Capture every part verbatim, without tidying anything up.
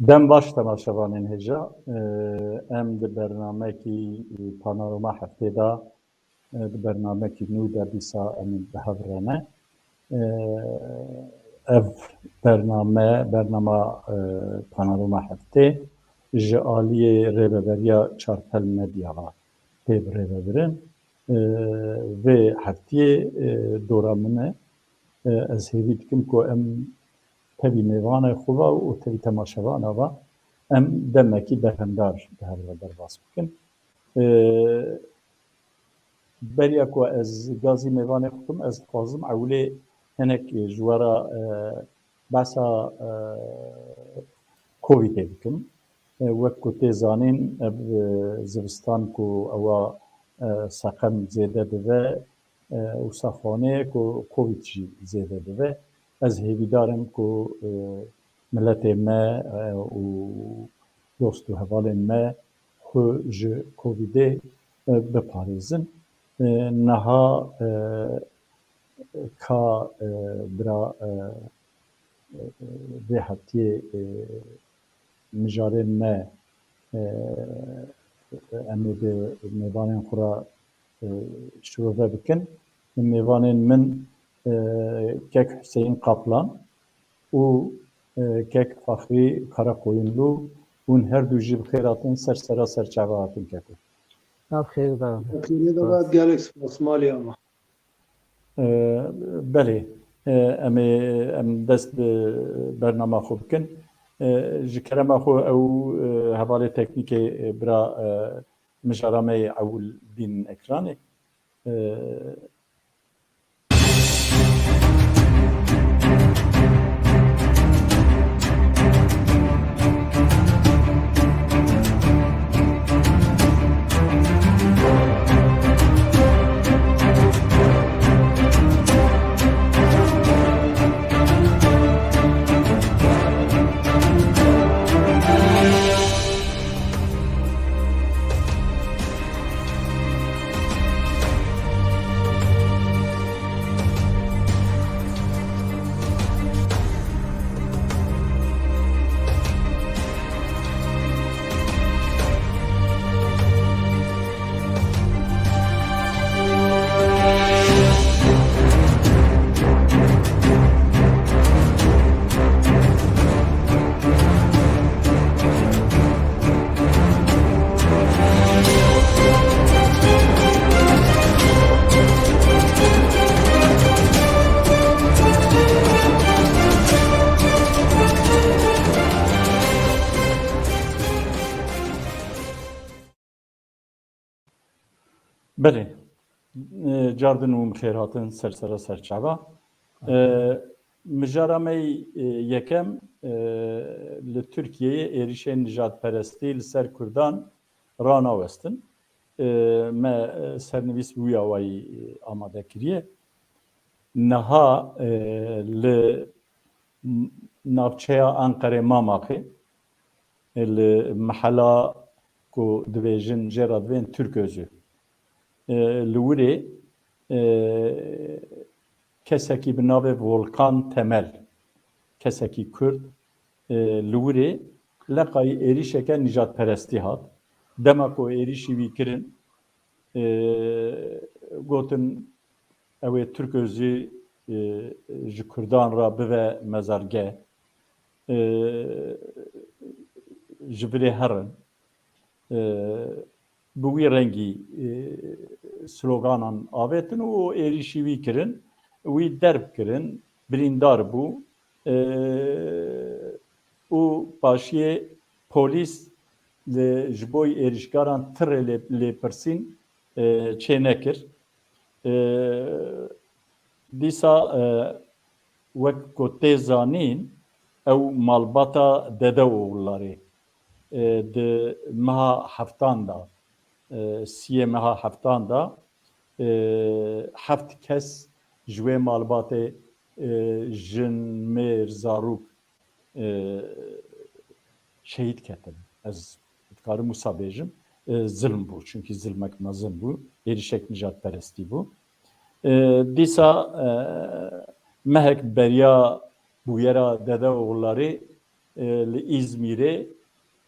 Dem baş temaşevanên hêja. Ee, em di bernamekî, e, Panorama Heftê de, e, di bernamekî nû de dîsa em ê bi hev re ne. Ee, ev bername, bernama, e, Panorama Heftê ji aliyê Rêveberiya Çarpel Medya ve tê birêvebirin. Ee, vê heftiyê, e, dora min e. Ee, ez hêvî dikim ku em tevî mêvanê xwe ve û tevî temaşevana ve em demekî berhemdar bi hev re derbas bikin. Ee, beriya ku ez gazî mêvanê xwe bikim, ez dixwazim ewilê hinek ji we re, e, behsa, e, Covidê bikim. E, wek ku tê zanîn, ev, e, zivistan ku ewa, e, seqem zêde dibe, e, û saxwaneyê ku Covid jî zêde dibe. Ez hêvîdar im ku, e, miletê me, e, û dost û hevalên me xwe ji Covidê, e, biparêzin. E, niha, e, ka, e, bira, e, e, vê heftiyê, e, mijarên me, e, em ê bi mêvanên xwe re, e, şirove bikin. Mêvanên min, e, kek Huseyîn Kaplan û, e, kek Faxrî Karakoyunlu, hûn her du jî bi xêr hatin, ser sera ser çava hatin keko. Nav xêr de. Xêrê de gelek spas, malê ama. Ee, belê, ee, em ê, em dest bi bernama xwe bikin. Ee, ji kerema xwe ew, ee, hevalê teknîkê, ee, bira, ee, mijara me yê ewil bînin ekranê. Ee, Belê. E, cardin û xêr hatin ser sera ser çava. E, mijara me, e, yekem, e, li Tirkiyeyê êrişên nijadperestî li ser Kurdan ranawestin. E, me, e, sernivîs bi wî awayî, e, amade kiriye. Niha, e, li navçeya Enqerê Mamaxê, e, li mehela ku dibêjin, jê re dibên Türközü. E, li wirê, e, kesekî bi navê Volkan Temel, kesekî Kurd, e, li wirê leqayî êrîşeke nijadperestî hat. Dema ku êrîşî wî kirin, e, gotin, ew ê Türközü, e, ji Kurdan re bibe mezargeh, e, ji virê herin. E, bi wî rengî, e, sloganan avêtin û êrîşî wî kirin, wî derb kirin, birîndar bû, e, û paşiyê polîs li, ji bo êrîşkaran tirê lê, lêpirsîn, e, çênekir. E, dîsa, e, wek ku tê zanîn, ew malbata Dede Oğulları, e, di meha heftan de, e, siyê meha heftan de, e, heft kes ji wê malbatê, e, jin, mêr, zarok, e, şehîd ketin. Ez dikarim wisa bêjim, e, zilm bû. Çunkî zilmek mezin bû. Êrişek nijadperestî bû. E, dîsa, e, mehek beriya bûyera Dede Oğulları, e, li Îzmîrê,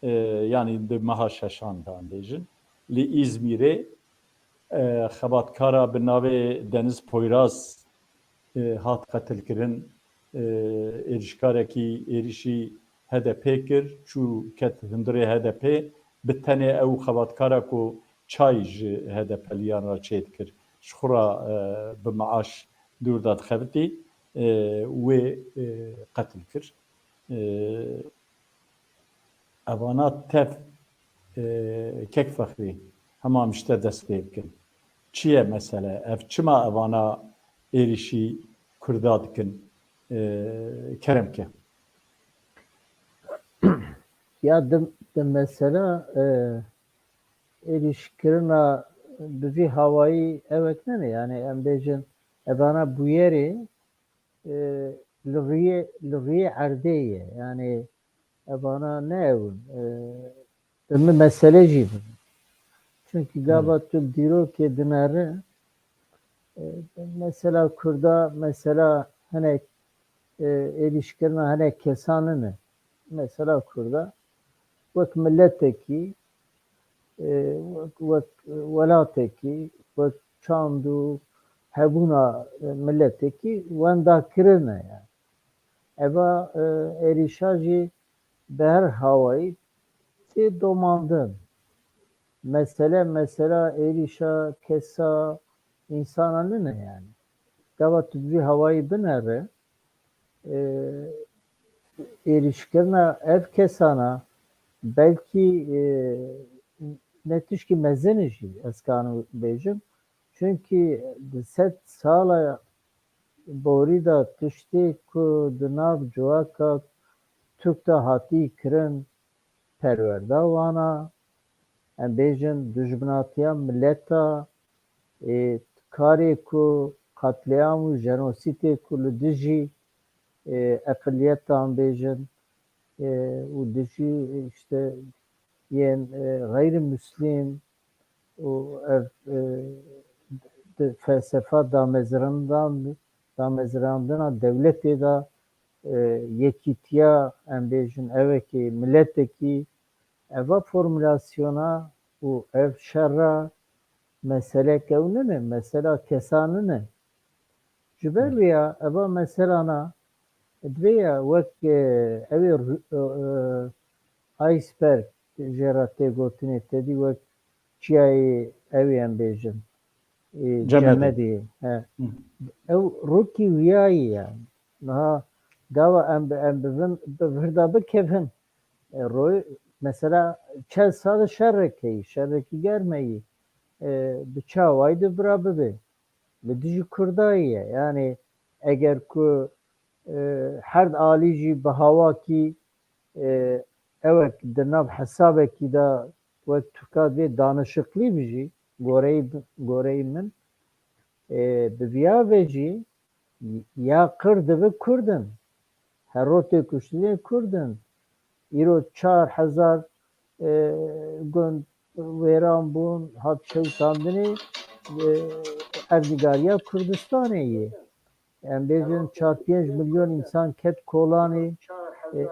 e, yanî di meha şeşan de em bêjin, li Îzmîrê, e, xebatkara bi navê Deniz Poyraz, e, hat qetilkirin. E, êrişkarekî êrişî H D P kir, çû ket hundirê H D P, bi tenê ew xebatkara ku çay ji H D P liyan re çêdikir, ji xwe re, e, bi meaş dûr de dixebitî, e, wê, e, qetil kir. E, Evana tev, e, kek Fexrî, hema em ji te dest pê bikin. Çi ye mesele? Ev çima evana êrîşî Kurda dikin? E, kerem ke. Ya di, di mesela, e, êrîşkirina bi vî hawayî ewek nene. Yani em bêjin evana bûyerê, e, li rûyê, li rûyê erdê ye. Yani evana ne ew in. E, bi min mesele jî bin. Çünkü gava tu dîrokê dinere, e, mesela Kurda, mesela hinek, e, êrîşkirina hinek kesan nine. Mesela Kurda wek miletekî, e, wek, wek welatekî, wek çand û hebûna, e, miletekî wenda kirine yani. Eva, e, êrîşa jî bi her hawayî tê domandin. Mesele, mesela êrîşa kesa, însana nine yani. Gava tu bi vî hawayî binere, e, êrîşkirina ev kesana belkî, e, ne tişkî mezin jî ez kanim bêjim. Çünkü di sed sala borî de tiştê ku di nav civaka Tirk de hatî kirin, perwerda wan a, em bêjin dijminatiya mileta, ê, karê ku qetlîam û jenosîdê ku li dijî, ê, eqiliyetan bêjin, ê, û dijî, işte, yên, ê, xeyrî muslîm û ev, ê, di felsefa damezrandan-, damezrandina dewletê de, ê, yekîtiya, em bêjin, evekê, miletekî, eva formulasyona û ev şerra meseleke ew nine, mesela kesa nine. Ji ber vê ya eva meselana divê ya wek, e, ew ê ru-, e, e, iceberg jê re tê gotinê, te dî wek çiyayê ew ê em bêjin, e, Cemedê. Cemedê, he. Hı. Ew rokî wiyayî yani. Niha gava em bi, em bi vin, bi vir de bikevin, e, roy, mesela çel sal şerrekeyî, şerrekî germeyî, e, bi çawayî di vira bibe. Li dijî Kurdayî ye. Yani eger ku, e, herd alî jî bi hawakî, e, ewek di nav hesabekî de wek Tirka divê danişiklî bijî, goreyî, goreyî min, e, bi viya ve jî ya qir dibe Kurd in. Herotê kuştinê Kurd in. Îro çar hezar, e, gund wêran bûn, hat şewitandinê, e, erdnîgariya Kurdistanê ye. Em bêjin çar pênc milyon însan ket kolanê, e,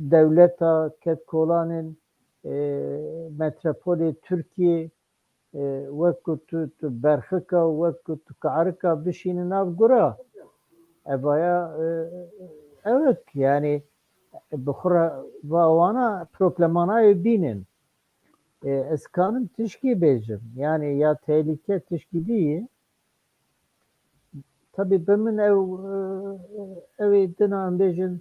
dewleta ket kolanên, e, metropolê Tirkiyê, e, wek ku tu, tu berxika, wek ku tu karika bişînî nav gura. Evaya, e, evet, yani bi xwe re va wana problemanayê bînin. E, ez kanim tişkî bêjim. Yani ya tehlike tişkî dî ye. Tabii bi min ew, e, ew ê din em bêjin,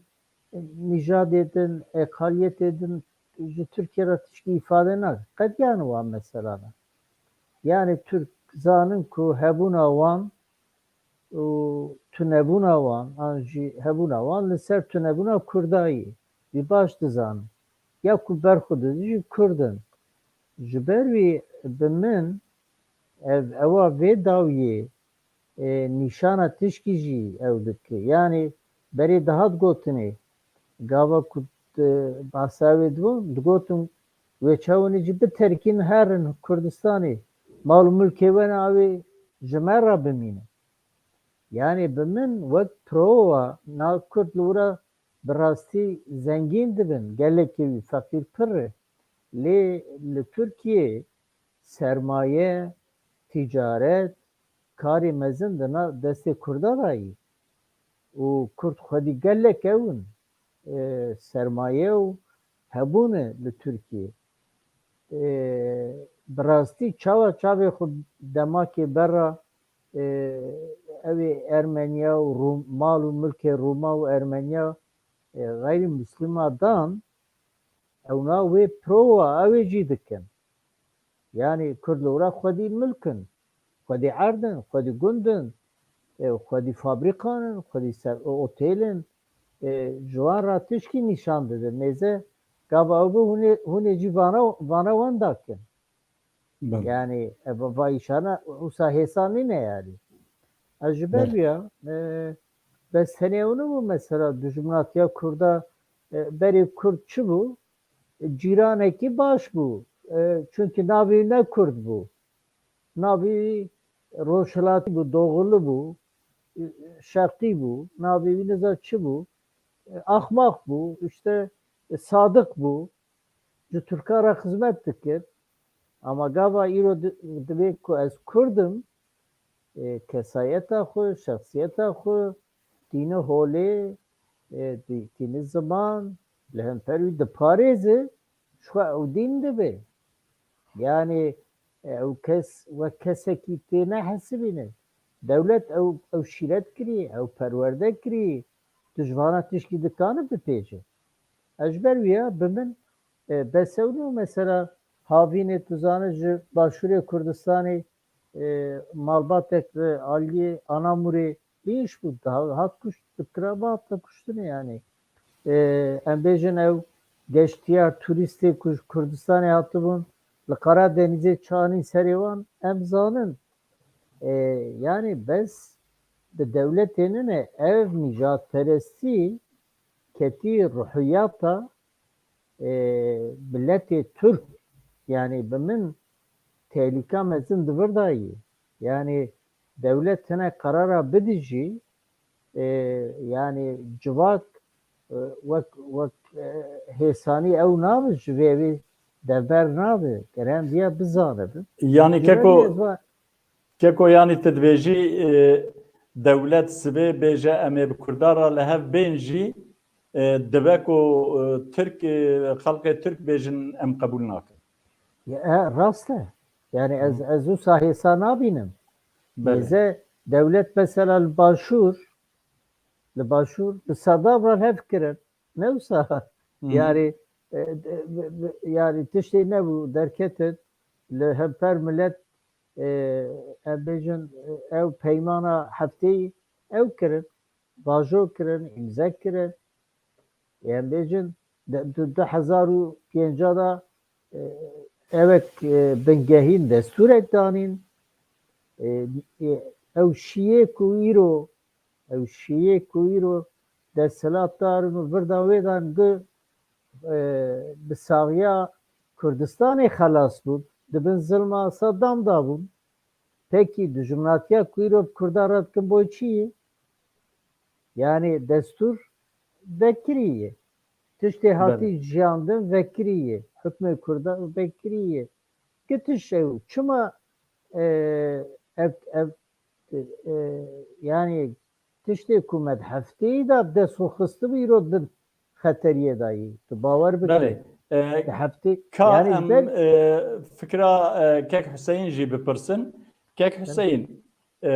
nîjadê din, eqaliyetê din ji Tirkiye re tişkî îfade nake. Qediyan wan mesela ne. Yani Tirk zanin ku hebûna wan û tunebûna wan, an jî hebûna wan li ser tunebûna Kurdayî, wî baş dizanin. Ya ku berxwe didin jî Kurd in. Ji ber wî bi min ev, ewa vê dawiyê, e, nîşana tişkî jî ew dike. Yani berê dihat gotinê, gava ku, e, bahsa wê dibû, digotin wê çawinê jî biterkîn herin Kurdistanê. Mal û milkê we ne awê ji me re bimîne. Yani bi min wek prova na Kurd li wira bi rastî zengîn dibin, gelekê wî feqîr pir e. Lê li Tirkiyê sermaye, tîcaret, karê mezin di na destê Kurda de yî. Û Kurd xwedî gelek ew in, e, sermaye û hebûn e li Tirkiyê. E, bi rastî çawa çavê xwe demakê berra, e, ew ê Ermeniya û Rûm, mal û milkê Rûma û Ermeniya, e, xeyrî Muslima dan, ewna wê prowa ew ê jî dikin. Yanî Kurd li wira xwedî milk in, xwedî erd in, xwedî gund in, e, xwedî fabrîkan in, xwedî ser, otêl in. E, ji wan re tişkî nîşan dide. Mêze gava ew bi hûnê, hûnê jî vana, vana wan dakin. Belê. Yanî, e, va, va îşana wisa hêsan nîne yanî. Ez ji ber Belê. Vîya, e, bes tenê ew nibû mesela dijminatiya Kurda, e, berê Kurd çi bû? Cîranekî baş bû. E, çunkî navê wî ne Kurd bû. Navê wî Rojhilatî bû, Doğulu bû, e, Şerqî bû. Navê wî niza çi bû? E, Axmaq bû, işte, e, Sadiq bû. Ji Tirka re xizmet dikir. Ama gava îro di-, divê ku ez Kurd im, e, kesayeta xwe, şexsiyeta xwe, dînê holê, e, dî-, dînê ziman, li hemper wî diparêze, ji xwe ew dîn dibe. Yanî, e, ew kes wek kesekî tê nehesibîne. Dewlet ew, ew şîret kirî, ew perwerde kirî, tu ji vana tişkî dikane bipêje. Ez ji ber wî ya bi min, e, bes ew nîyo, mesela Havînê, tu zanî ji Başûrê Kurdistanê, e, malbatek li aliyê Anamûrê bêş bû, da-, hat kuşt, bi kiraba hate kuştinê yanî. E, em bêjin ew geştiyar, turîstê ku ji Kurdistanê hatibûn, li Qaradenîzê çi anîn serê wan, em zanin. E, yanî bes bi dewletê nine, ev nîjadperestî ketî ruhiyata, e, miletê Tirk. Yanî bi min tehlîka mezin di vir de yî. Yanî dewlet hine qerara bidijî, e, yanî civak, e, wek, wek, e, hêsanî ew nabe, ji vê wî devber nabe. Gerek em viya bizanibin. Yanî Ji ber keko, vê va- keko, yanî tu dibêjî, e, dewlet sibê bêje em ê bi Kurda re li hev bên jî, e, dibe ku, e, Tirk, e, xelkê Tirk bêjin em qebûl nakin. Ya, e, rast e. Yanî ez, Hı. ez wisa hêsa nabînim. Belê. Mêze dewlet mesela li Başûr, li Başûr bi sedaf re hev kirin. Ne wisa? Hı hı. Yanî, e, de-, de-, de-, yanî tiştê nebû derketin li hemper milet, e, em bêjin, e, ew peymana hefteyî ew kirin, bajo kirin, îmze kirin. Em bêjin, de-, du, du hezar û pênca de, e, ewek, e, bingehîn destûrek danîn. E, e, ew şiyê ku îro, ew şiyê ku îro desthilatdar in û vir da wê dan gu, e, bi saxiya Kurdistanê xelas bûn, di bin zilma Saddam da bûn. Pekî dijminatiya ku îro bi Kurda re dikin boy çi ye? Yanî destûr vekirî ye. Tiştê hatî Belê. jiyandin vekirî ye. Hukmê Kurda vekirî ye. Ki tişt ew, çima, e, ev, ev, e, yanî tiştê ku me di hefteyî de bi dest xwe xistibû, îro di xeteriyê de yî. Tu bawer bike. Belê. E, Di heftê, ka yanî em, ber- e, fikra, e, Kek Huseyîn jî bipirsin. Kek Huseyîn, e,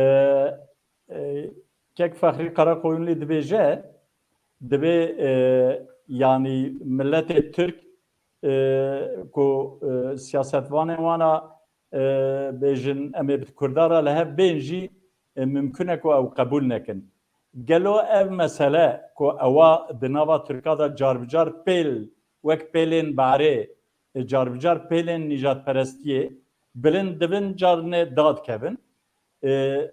e, Kek Fexrî Karakoyunlî dibêje, dibê, e, yanî miletê Tirk, e, ku, e, siyasetvanê wana, e, bêjin, em ê bi Kurda re li hev bên jî, e, mimkun e ku ew qebûl nekin. Gelo ev mesele ku ewa di nava Tirka de carbicar pêl, wek pêlên barê, e, carbicar pêlên nîjadperestiyê bilind dibin, carine dadikevin, e,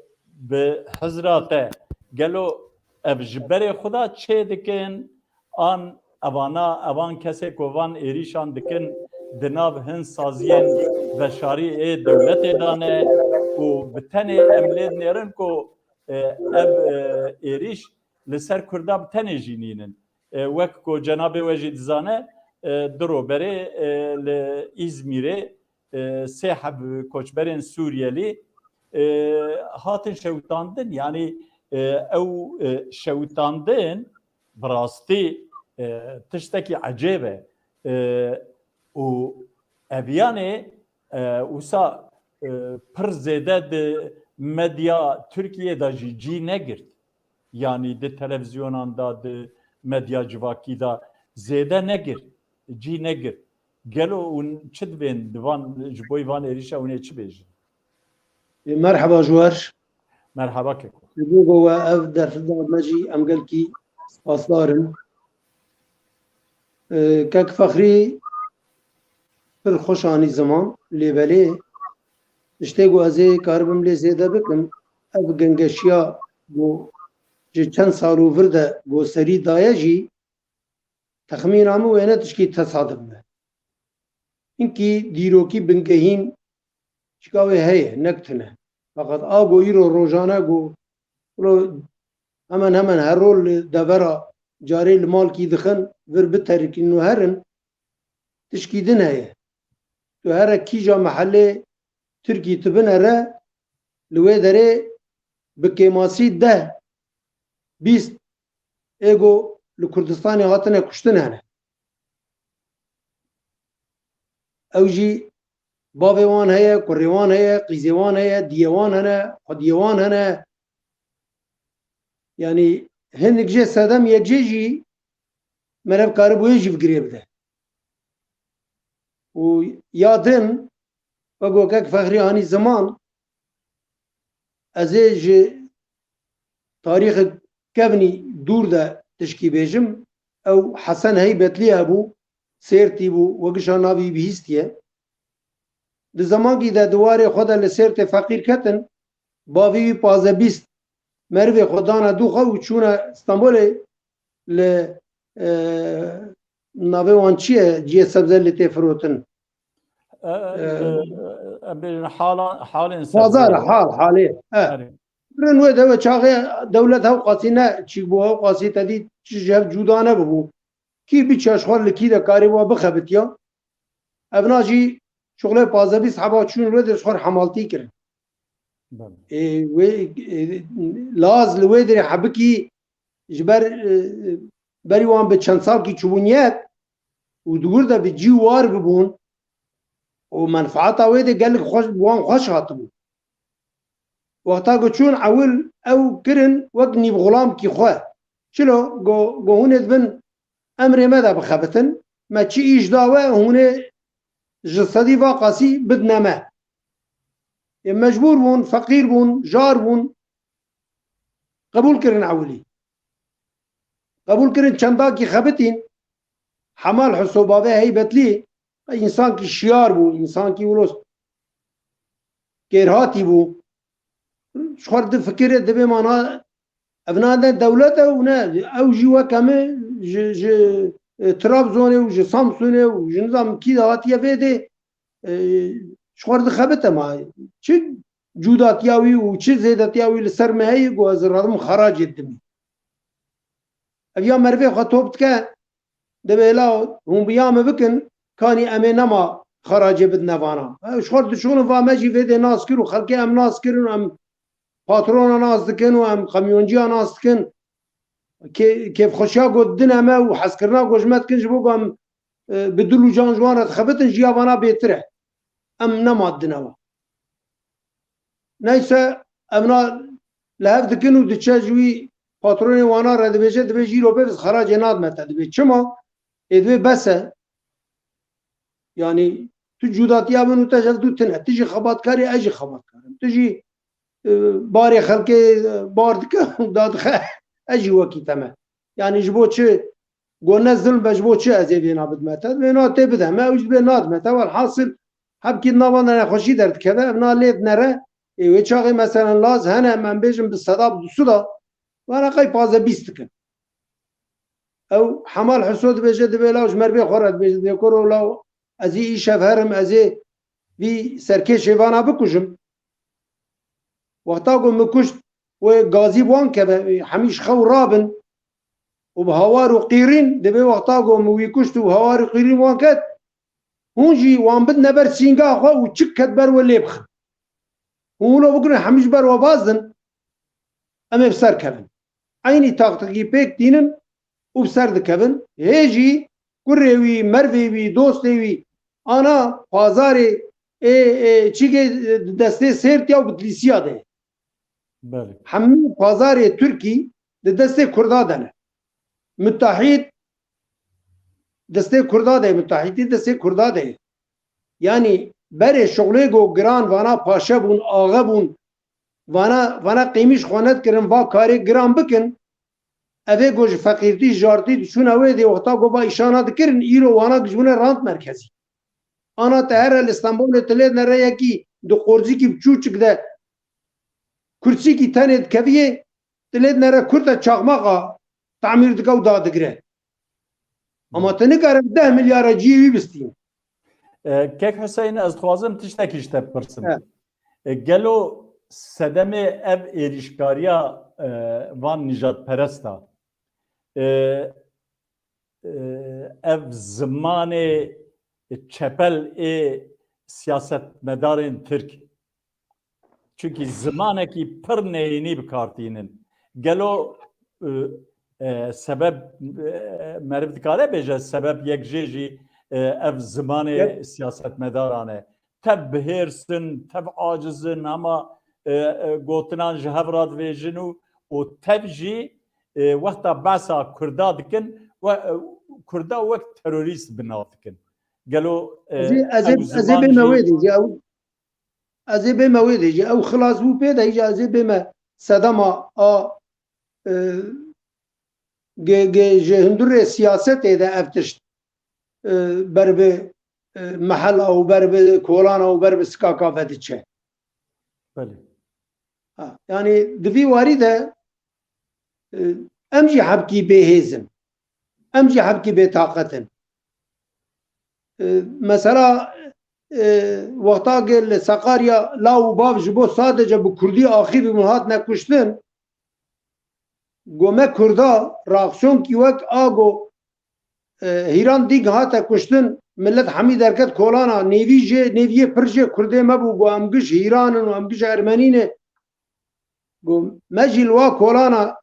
bi hizra te, gelo ev ji berê xwe de çê dikin, an evana, evan kesê ku van êrîşan dikin, di nav hin saziyên veşarî ê dewletê de ne û bi tenê em lê dinêrin ku, e, ev, e, êrîş li ser Kurda bi tenê jî nînin. E, wek ku cenabê we jî dizane, e, diro berê, e, li Îzmîrê, e, sê heb koçberên Sûriyelî, e, hatin şewitandin. Yanî, e, ew, e, şewitandin bi rastî, e, tiştekî ecêb e. E, û eviyanê, e, wisa, e, pir zêde di medya Tirkiyê de jî cî negirt. Yanî di televîzyonan de, di medya civakî de zêde negirt, cî negirt. Gelo hûn çi dibên di van, ji bo van êrîşa hûn ê çi bêjin? Ê, merheba ji we re. Merheba keko. Ji bo we ev derfda me jî em gelkî spasdar in. Ê, kek Fexrî pir xweş anî ziman, lê belê tiştê ku ez ê karibim lê zêde bikim, ev gengeşiya ku ji çend sal û vir de goserî daye jî, texmîna min wê ne tişkî tesadif be. Hinkî dîrokî bingehîn çika wê heye, nek tune. Feqet a ku îro rojane ku, wilo hemen hemen her rol li devera carê li malkî dixin, vir biterikîn û herin, tişkî din heye. Tu here kîja mehelê Tirkî tu binere, li wê derê bi kêmasî deh, bîst ê ku li Kurdistanê hatine kuştin hene. Ew jî bavê wan heye, kurê wan heye, qîzê wan heye, diyê wan hene, xwediyê wan hene. Yanî hinek jê sedem yek jê jî meriv karibû wê jî bi girê bide. Û ya din, wek kek Fexrî anî ziman, ez ê ji tarîxê kevnî dûr de tişkî bêjim. Ew Hesen Heybetlî hebû, Sêrtî bû, we gişa navî bihîstiye. Di zemankî de di warê xwe de li Sêrtê feqîr ketin, bavî wî pazdeh bîst merivê xwe dane dû xwe û çûne Stenbolê li, e, navê wan çi ye? Cihê sebze lê tê firotin. E, e, E, e, em bêjin halan, halên sebze. Pazar, hal, halê. E. Erê. Rin wê de wê çaxê dewlet hewqasî ne çîk bû, hewqasî te dî çi ji hev cuda nebibû. Kî biçe ji xwe li kî de karî wa bixebitiya. Evna jî şuxlê pazdeh bîst heba çûn wê de ji xwe hemaltî kirin. Belê. Ê, wê, ê, laz li wê derê hebikî ji ber, e, berî wan bi çend salkî çûbûn yek û di wir de bi cî war bibûn û menfaata wê de gelek xweş, bi wan xweş hatibû. Wexta ku çûn ewil ew kirin wek nîvxulamkî xwe. Çilo, go, go hûn ê dibin emrê me de bixebitin, me çi îş da we, hûn ê ji sedî va qasî bidne me. Ê mecbûr bûn, feqîr bûn, jar bûn, qebûl kirin ewilî. Qebûl kirin çendakî xebitîn, Hemal Hiso bavê Heybetlî, însankî şiyar bû, însankî wilo kêrhatî bû. Ji xwe difikire, dibê mana, ev ne dewlet e û ne, ew jî weke min ji, ji, e, Trabzonê û ji Samsunê û ji nizam kî de hatiye vê dê, e, ji xwe dixebite ma. Çi cudatiya wî û çi zêdetiya wî li ser me heye ku ez radim xeracê dimî. Ev ya merivê xwe top dike, Dibê la hûn bi ya me bikin, kanî em ê nema xeracê bidine vana. Ew ji xwe dişixulin va me jî vê dê nas kir û xelkê em nas kirin û em patrona nas dikin û em kamyonciya nas dikin. Kê-, kêfxweşiya ku didine me û hezkirina ku ji me dikin ji bo ku em, e, bi dil û can ji wan re dixebitin, ji ya vana bêtir e. Em nema didine wan. Neyse, evna li hev dikin û diçe ji wî patronê wana re dibêje, dibê jî îro bêriz xeracê nadime te. Dibê çima? Ê dibê bes e. Yanî tu cudatiya min û te ji hev dû tune. Tu jî xebatkarî, ez jî xebatkar im. Tu jî, e, barê xelkê, e, bar dike û dadixe, ez jî wekî te me. Yanî ji bo çi Go ne zilm be, ji bo çi ez ê vêna bidime te? Vêna tê bide me, ew jî dibê nadime te. Welhasil, hebkî di nava de nexweşî derdikeve, ev na lê dinere. Ê, wê çaxê meselen laz hene, em, em bêjin bi seda bi du seda, vana qey pazdeh bîst dikin. Ew Hemal Hiso dibêje, dibê law ji mervê xwe re dibêje, dibê kuro law ez ê îşev herim, ez ê vî serkêşê vana bikujim. Wexta ku min kuşt, wê gazî bi wan keve, hemî ji xew rabin. û bi hawar û qîrîn, di vê wexta ku min wî kuşt û bi hawar û qîrîn wan ket, hûn jî wan bidine ber sînga xwe û çik ket ber we lê bixin. Hûn wilo bigirin, hemî ji ber we bazdin, em ê bi ser kevin. Eynî taktikî pêk tînin û bi ser dikevin. Hê jî kurê wî, mervê wî, dostê wî, ana pazarê ê, ê, çîkê di destê Sêrtiya û Bitlîsiya de ye. Belê. Hemî pazarê Tirkî di destê Kurda de ne. Mitahîd destê Kurda de ye, mitahîdî destê Kurda de ye. Yanî berê şuxlê ku giran vana paşe bûn, axe bûn, vana, vana qîmîş xwe nedikirin, va karê giran bikin, evê ku ji feqîrtî, jartî diçûne wê dê wexta ku va îşana dikirin, îro wana dijbûne rant merkezî. Ana te here li Stenbolê tu lê nere yekî di qorzîkî biçûçik de kursîkî tenê dikeviyê, tu lê nere kurte çaxmaqa tamîr dike û dadigire. Ama tu nikare deh milyara cihê wî bistîn. E, Kek Hüseyin, ez dixwazim tiştekî ji te bipirsim. He. E, gelo sedemê ev êrîşkariya, e, van nîjadperesta, e, e, ev zimanê çepel ê siyasetmedarên Tirk, çunkî zimanekî pir neyînî bi kar tînin. Gelo, e, e, sebeb, e, meriv dikare bêje, sebeb yek jê jî, e, ev zimanê Yep. siyasetmedaran e. Tev bihêrs in, tev aciz in, hema, e, e, gotinan ji hev re divêjin û, û tev jî, e, wexta behsa Kurda dikin, we, e, Kurda wek terorîst bi nav dikin. Gelo, e, Ez ê, ez ê, ew ez ê ziman bême jî wê dê, ew, ez ê bême wê dê, ew xilas bû pê de, îca ez ê bême sedema a, e, ge-, ge-, ji hundurê siyasetê de ev tişt, e, ber bi, e, mehela û ber bi kolana û ber bi sikaka ve diçe. Belê. Ha, yanî di vî warî de, e, em jî hebkî bêhêz in. Em jî hebkî bêtaqet in. E, mesela, e, wexta ke li Sakarya law û bav ji bo sadece bi kurdî axivî min hatine kuştin, go me kurda reaksiyonkî wek a go, e, Hîran Dîg hate kuştin, millet hemî derket kolana, nêvî jê, nêviyê pir jê kurdê me bû, go em giş Hîran in û em giş Ermenî ne. Go me jî li wa kolana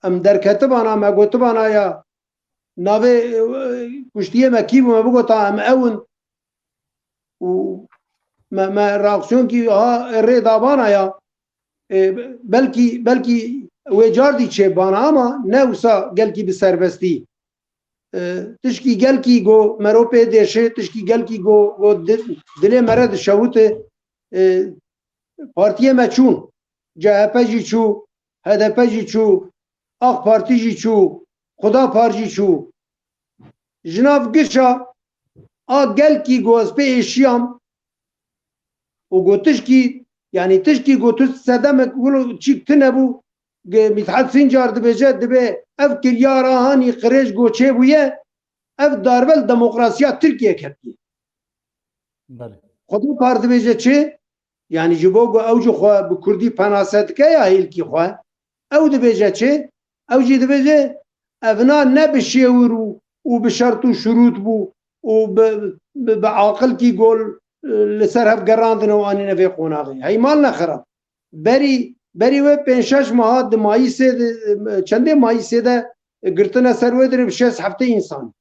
em derketibana, me gotibana ya navê, e, kuştiyê me kî bû, me bigota em ew in. Û me, me reaksiyonkî ha rê dabana ya, e, belkî, belkî wê cardî çê bana ama ne wisa gelkî bi serbestî. E, tişkî gelkî go mero pê dêşê, tişkî gelkî go, go di-, dilê mere dişewite, e, partiyê me çûn, C H P jî çû, H D P jî çû, AK Partî jî çû, Xuda Par jî çû. Ji nav gişa a gelkî ku ez pê êşiyam û ku tişkî, yanî tişkî ku tu sedemek wilo çîk tune bû, ge-, Mîthat Sincar dibêje, dibê ev kiryara hanî qirêj ku çêbûye, ev darbe li demokrasiya Tirkiye ketiye. Belê. Xuda Par dibêje çi? Yanî ji bo ku ew ji xwe bi kurdî penase dike ya hêlkî xwe, ew dibêje çi? Ew jî dibêje, evna ne bi şêwir û, û bi şert û şurût bû û bi, bi, bi aqilkî gol, e, li ser hev gerandine û anîne vê qonaxê. Hey mal nexera. Berî, berî wê pênc şeş meha di Mayîsê de, çendê Mayîsê de girtine ser wê dirê bi şêst heftê însan.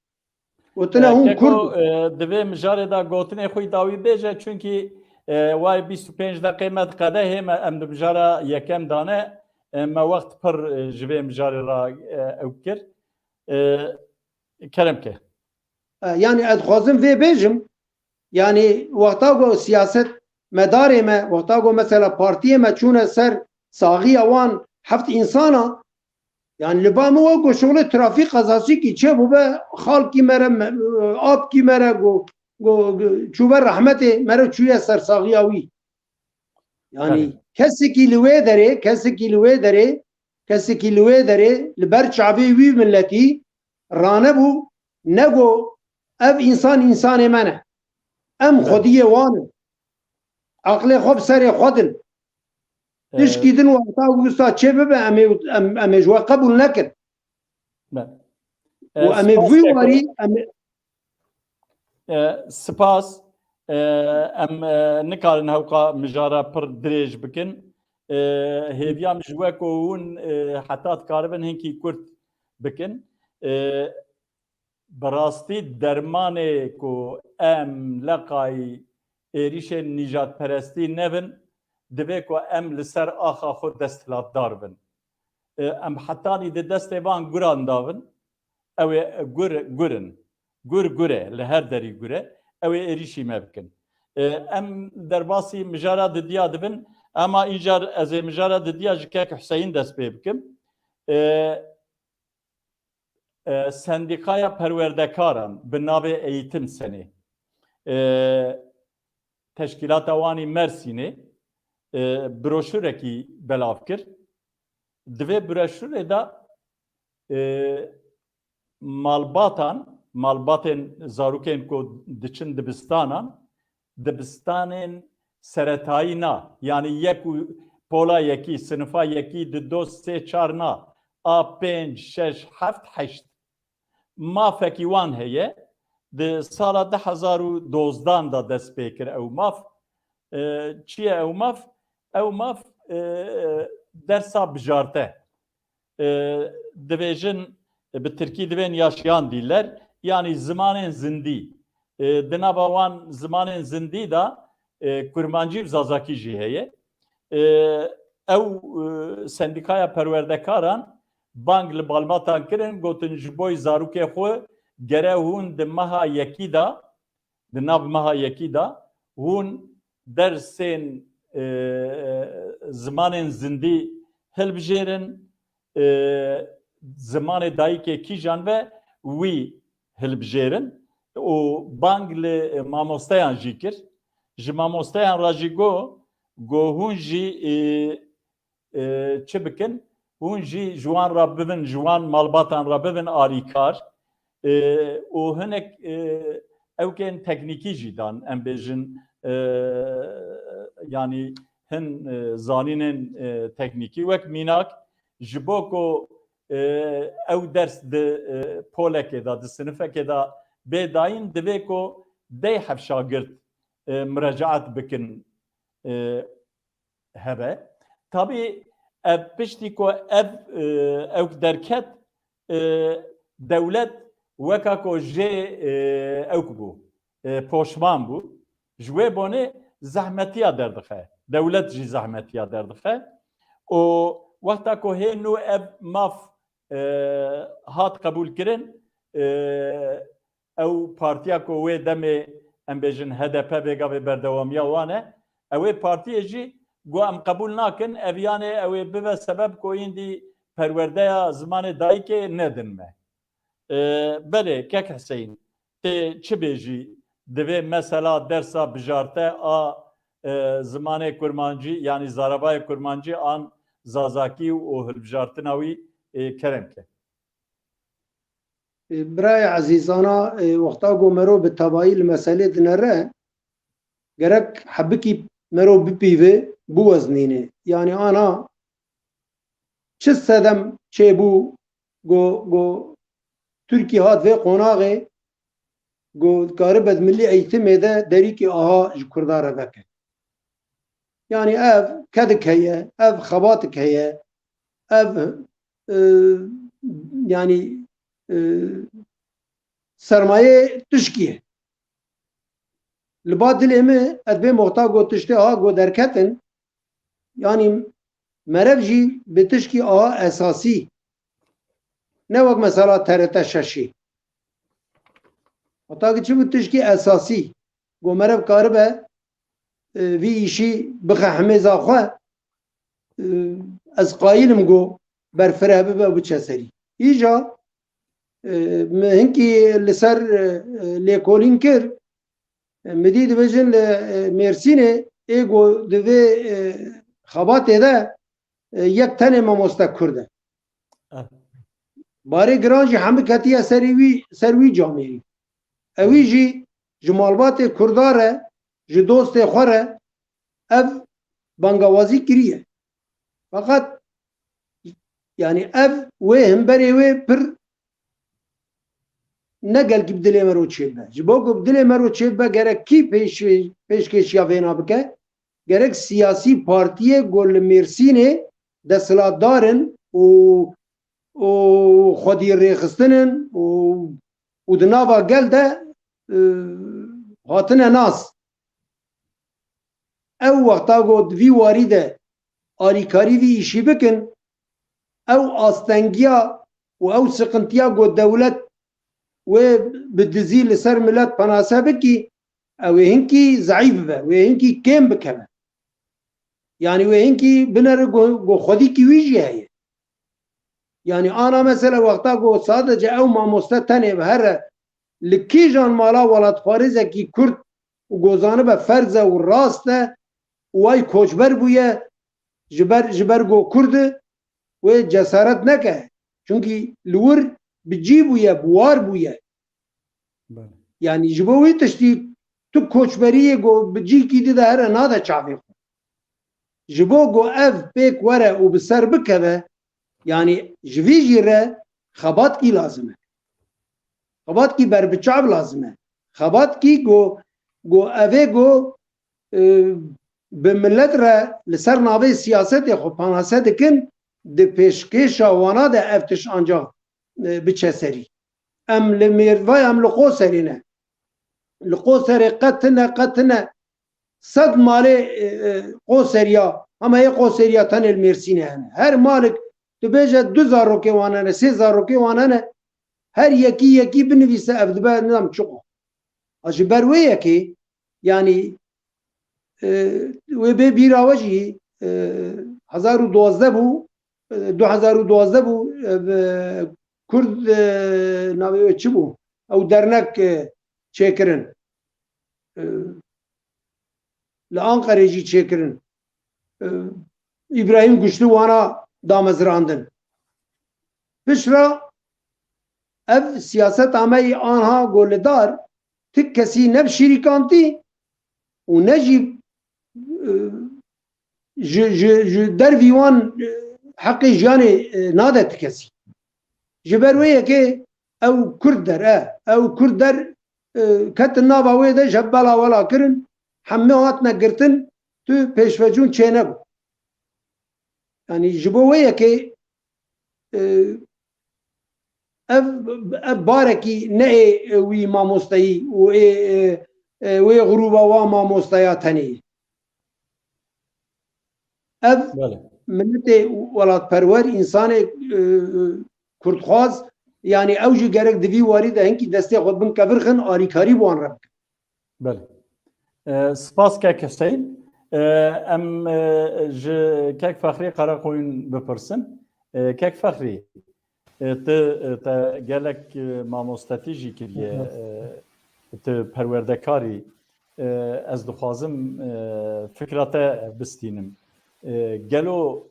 Gotine, e, hûn Keko, Kurd in. E, di vê mijarê de gotinê xwe dawî bêje, çunkî, e, wayê bîst û pênc deqê me diqede, hê me em di mijara yekem dane, e, me wext pir, e, ji vê mijarê re, e, ew kir. E, kerem ke. E, yanî ez dixwazim vê bêjim, yanî wexta ku siyaset medarê me, wexta ku mesela partiyê me çûne ser saxiya wan heft însana, yanî li ba min wek ku şixulê trafîk qezasîkî çêbûbe, xalkî me re, me, apkî me re ku, ku, ku çûbe rehmetê me re çûye ser saxiya wî. Yanî Belê. kesekî li wê derê, kesekî li wê derê, kesekî li wê derê li ber çavê wî miletî ranebû, ne ku ev însan însanê me ne. Em Belê. xwediyê wan in. Aqlê xwe bi serê xwe din. Ee, Tişkî din wexta wisa çê bibe, em ê, em, em ê ji we qebûl nekin. Be. Û E, em ê spas vî Keko. warî, em ê E, spas. E, em, e, nikarin hewqa mijara pir dirêj bikin. E, hêviya min ji we ku hûn, e, heta dikaribin hinkî kurt bikin. E, bi rastî dermanê ku em leqayî êrîşên nîjadperestî nebin, divê ku em li ser axa xwe desthilatdar bin. E, em hetanî di destê van guran davin. Ew ê gur, gur in. Gur, gur e. Li her derî gur e. Ew ê êrîşî me bikin. E, em derbasî mijara didiya dibin. Ema încar ez ê mijara didiya ji kek Huseyîn dest pê bikim. E, e, Sendîkaya Perwerdekaran bi navê Eğitim Senê, e, teşkîlata wanî Mersînê, e, broşurekî belav kir. Di vê broşurê de, e, malbatan, malbatên zarokên ku diçin dibistanan, dibistanên seretayî na, yanî yek û pola yekî, sinifa yekî, di, do, sê, çar na, a pênc, şeş, heft, heşt. Mafekî wan heye. Di sala du hezar û dozdan de dest pê kir ew maf. E, çi ye ew maf? Ew maf, e, dersa bijarte. E, dibêjin, e, bi tirkî dibên yaşayan diller, yanî zimanên zindî. E, di nava wan zimanên zindî de, e, kurmancî û zazakî jî heye. E, ew, e, sendîkaya perwerdekaran bang li balmatan kirin, gotin ji bo zarokê xwe gere hûn di meha yekî de, di nav meha yekî de hûn dersên, e, zimanên zindî hilbijêrin, e, zimanê dayikê kîjan ve wî hilbijêrin û bang li mamosteyan jî kir. Ji mamosteyan re jî got, got hûn jî, e, e, çi bikin? Hûn jî ji wan re bibin, ji wan malbatan re bibin alîkar. E, û hinek, e, ewkên teknîkî jî dan, em bêjin, e, yanî hin, e, zanînên, e, teknîkî. Wek mînak, ji bo ku, e, ew ders di, e, polekê de, di sinifekê de bê dayîn, divê ku deh heb şagirt, e, mirecaet bikin, e, hebe. Tabî ev piştî ku ev, e, ewk derket, e, dewlet weka ku jê, e, ewk bû, e, poşman bû. Ji wê bonê zehmetiya derdixe. Dewlet jî zehmetiya derdixe. Û wexta ku hê nû ev maf, e, hat qebûl kirin, e, ew partiya ku wê demê, em bêjin, H D P vêga vê berdewamiya wan e, ew ê partiyê jî got, em qebûl nakin, ev yanê ew ê bibe sebeb ku îndî perwerdeya zimanê dayikê nedin me. E, belê, kek Hüseyin, tê çi bêjî, divê mesela dersa bijarte a, e, zimanê kurmancî, yanî zaravayê kurmancî an zazakî û hilbijartina wî, e, kerem ke. Birayê ezîz, ana, e, wexta ku mero bi tevayî li meselê dinere, gerek hebikî mero bipîve, biweznîne. Yanî ana çi sedem çêbû, ku, ku Tirkî hat vê qonaxê, ku dikaribe di milî eğitimê de derîkî aha ji Kurdan re veke. Yanî ev kedik heye, ev xebatik heye, ev, e, yanî, e, sermayê tişkî ye. Li ba dilê min, ez bê moxta got tiştê ha got derketin, yanî merev jî bi tişkî aha esasî, ne wek mesela T R T şeşî. Heta ki çi bi tişkî esasî, got merev karibe, e, vî îşî bixe himêza xwe, e, ez qayîl im got berfireh bibe û biçe serî. Îja, e, min hinkî li ser, e, lêkolîn kir, e, min dî dibêjin li, e, Mêrsînê ê got di vê, e, xebatê de, e, yek tenê mamoste Kurd e. Eh. Barê giran jî hemû ketiye serê wî, ser wî camêrî. Ewî jî ji malbatê Kurda re, ji dostê xwe re ev bangawazî kiriye. Feqet, yanî ev wê himberê wê pir ne gelkî bi dilê me ro çêbibe. Ji bo ku bi dilê me ro çêbibe, gerek kî pêş-, pêşkêşiya vêna bike? Gerek siyasî partiyê ku li Mêrsînê desthilatdar in û, û xwedî rêxistin in û, û di nava gel de, e, hatine nas. Ew wexta ku di vî warî de alîkarî vî îşî bikin, ew astengiya û ew siqintiya ku dewlet wê bi dizî li ser milet penase bikî, ew ê hinkî zeîf bibe, wê hinkî kêm bikeve. Yanî wê hinkî binere ku, ku xwedîkî wî jî heye. Yanî ana mesela wexta ku sadece ew mamoste tenê bi here li kîjan mala welatparêzekî Kurd û ku zanibe ferz e û rast e û way koçber bûye, ji ber, ji ber ku Kurd e, wê cesaret neke. Çunkî li wir bi cî bûye, bi war bûye. Belê. Yanî ji bo wî tiştî tu koçberiyê ku bi cîkî dide here nade çavê xwe. Ji bo ku ev pêk were û bi ser bikeve, yanî ji vî jî re xebatkî lazim e. Xebatkî berbiçav lazim e. Xebatkî ku, ku ev ê ku, e, bi milet re li ser navê siyasetê xwe panase dikin, di pêşkêşa wana de ev tişt ancax, e, biçe serî. Em li Mêrva, em li Qoserê ne. Li Qoserê qet tune, qet tune. Sed malê, e, e, Qoseriya, hema yê Qoseriya tenê li Mêrsînê hene. Her malik tu bêje du zarokê wan hene, sê zarokê wan hene. Her yekî yekî binivîse ev dibe, nizam çiqo. A ji ber wê yekê, yanî, e, wê bê bîra we jî, e, hezar û duwazdeh bû, e, du hezar û duwazdeh bû, e, bi Kurd, e, navê wê çi bû? Ew dernek, e, çêkirin. E, li Anqerê jî çêkirin. E, Îbrahîm Guçlî wana damezrandin. Piştre ev siyaseta me yî anha goledar, ti kesî ne bi şîrîkantî û ne jî, e, ji, ji, ji dervî wan, e, heqê jiyanê, e, nade ti kesî. Ji ber wê yekê ew Kurd der, e, ew Kurd der, e, ketin nava wê de ji hev bela wela kirin, hemû hatine girtin, tu pêşvecûn çênebû. Yanî ji bo wê yekê, e, ev, ev barekî ne ê wî mamosteyî û ê, e, e, wê grûba wa mamosteya tenê ye. Ev Belê. Miletê welatperwer, însanê, e, e, kurdxwaz, yanî ew jî gerek di vî warî de hinkî destê xwe bin kevir xin, alîkarî bi wan re bikin. Belê. E, spas kek Hüseyin. E, em, e, ji kek Fexrî Karakoyun bipirsin. E, kek Fexrî, e, tu, e, te gelek, e, mamostetî jî kiriye, e, tu perwerdekarî. E, ez dixwazim, e, fikra te bistînim. E, gelo,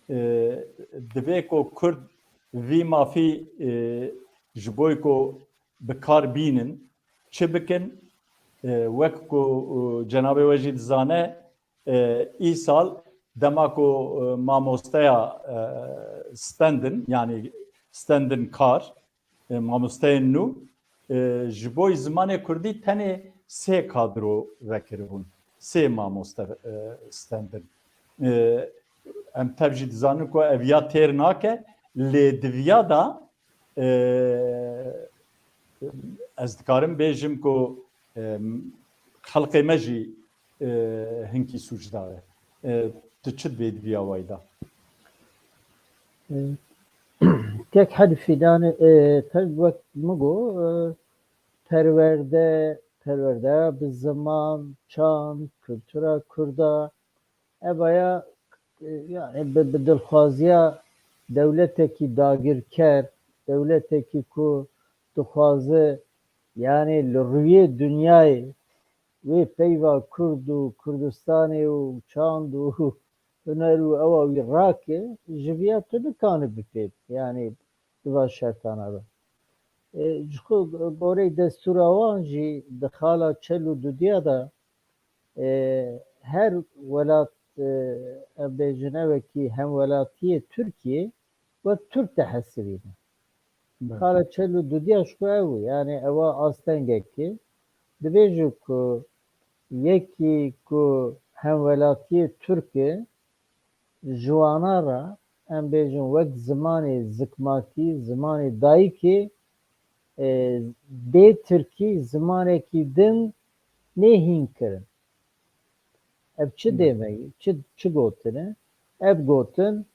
e, divê ku Kurd vî mafî, e, ji bo ku bi kar bînin, çi bikin? E, wek ku, e, cenabê we jî dizane, e, îsal dema ku, e, mamosteya, e, stendin, yanî stendin kar, e, mamosteyên nû, e, ji bo zimanê kurdî tenê sê kadro vekiribûn. Sê mamoste, e, stendin. E, em tev jî dizanin ku ev ya têr nake, lê di viya da, e, ez dikarim bêjim ku, e, xelqê me jî, e, hinkî sûcdar e. E, tu çi dibê di viya wayî da? E, Kek Hedî Fîdanê, e, te wek min got, e, perwerde, perwerdeya bi ziman, çand, kultura kurda, evaya, e, yani bi, bi dilxwaziya dewletekî dagirker, dewletekî ku dixwaze, yani li rûyê dinyayê wê peyva Kurd û Kurdistanê û çand û huner û ewa wî rake, ji viya tu nikane bipê, yani di va şertana de. E, ji xwe goreyê destûra wan jî di xala çel û dudiya de, e, her welat, e, em bêjin ew wekî hemwelatiyê Tirkiyê wek Tirk dihesibîne. Xala çel û dudiya ji xwe ew e. Yani ewa astengekî. Dibêje ku yekî ku hemwelatiyê Tirk e, ji wana re, em bêjin wek zimanê zikmakî, zimanê dayikê, e, bê tirkî zimanekî din nê hîn kirin. Ev çi dême ye? Çi, çi gotin e? Ev gotin,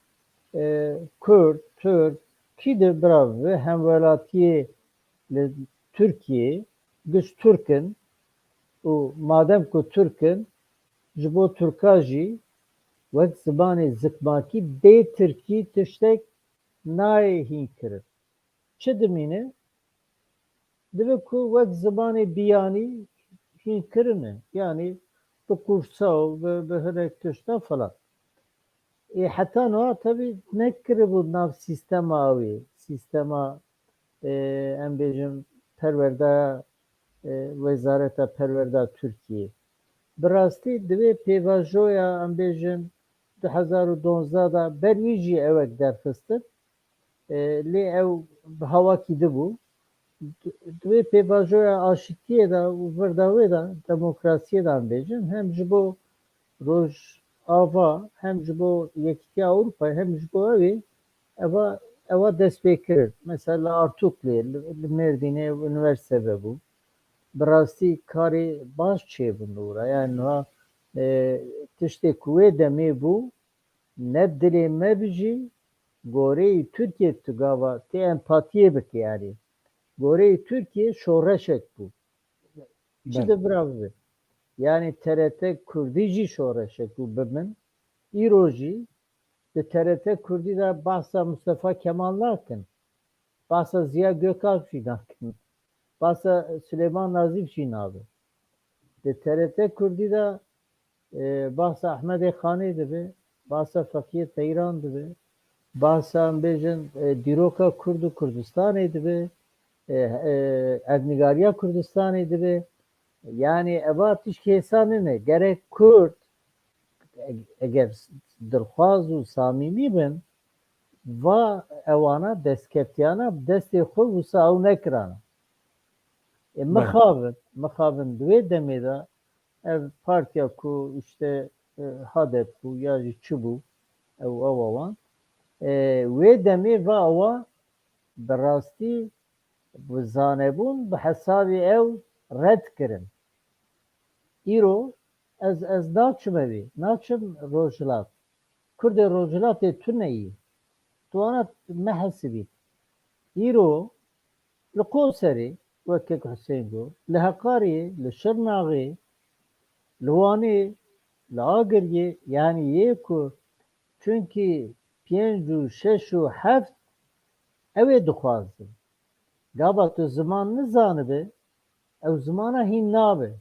e, Kurd, Tirk, kî de bira ve hemwelatiyê li Tirkiyê, giş Tirk in û madem ku Tirk in, ji bo Tirka jî wek zimanê zikmakî bê tirkî tiştek nayê hînkirin. Çi dimîne? Dibe ku wek zimanê biyanî hînkirine. Yanî bi kursa û bi, bi hinek tişta filan. Ê, heta niha tevî nekiribû nav sîstema wê, sîstema, e, em bêjin perwerdeya, e, Wezareta Perwerda Tirkiyê. Bi rastî divê pêvajoya, em bêjin, du hezar û duwazdeh de ber wî jî ewek derxistin. E, lê ew bi hawakî dibû. Di, di wê pêvajoya aşitiyê de û virdawê de, demokrasiyê de em bêjin, hem ji bo Rojava, hem ji bo Yekîtiya Ewropayê, hem ji bo ew ê, eva, ewa dest pê kirin. Mesela li Artuklê, li, li Mêrdînê ew unîversîte vebû. Bi rastî karê baş çêbûn li wira. Yani niha, e, tiştê ku wê demê bû, ne bi dilê me bijî, goreyê Tirkiyê tu gava tê empatiyê bike yani. Goreyê Tirkiyê şoreşek bû. Çi de bira bibe? Yani T R T Kurdî jî şoreşek bû bi min. Îro jî di T R T Kurdî de bahsa Mustafa Kemal nakin. Bahsa Ziya Gökalp jî nakin. Bahsa Süleyman Nazif jî nabe. Di T R T Kurdî de, e, bahsa Ehmedê Xanê dibe, bahsa Feqiyê Teyran dibe, bahsa, em bêjin, e, dîroka Kurd û Kurdistanê dibe, e, e, erdnîgariya Kurdistanê dibe. Yani eva tişkî hêsan nîne. Gerek Kurd, e-, eger dilxwaz û samîmî bin, va ewana destkeftiyana bi destê xwe wisa ew nekirana. E, mixabin, mixabin di wê demê de ev partiya ku işte, e, HADEP bû ya jî çi bû, ew, ew wan. E, wê demê va ewa bi rastî bi zanebûn, bi hesabê ew red kirin. Îro ez, ez naçime wê, naçim Rojhilat. Kurdê Rojhilatê tune yî. Tu wana mehesibî. Îro li Qoserê, wek kek Husên got, li Heqarê, li Şirnaxê, li Wanê, li Agiriyê, yanî yê ku çunkî pênc û şeş û heft ew ê dixwazin. Gava tu ziman nizanibe, ew zimana hîn nabe.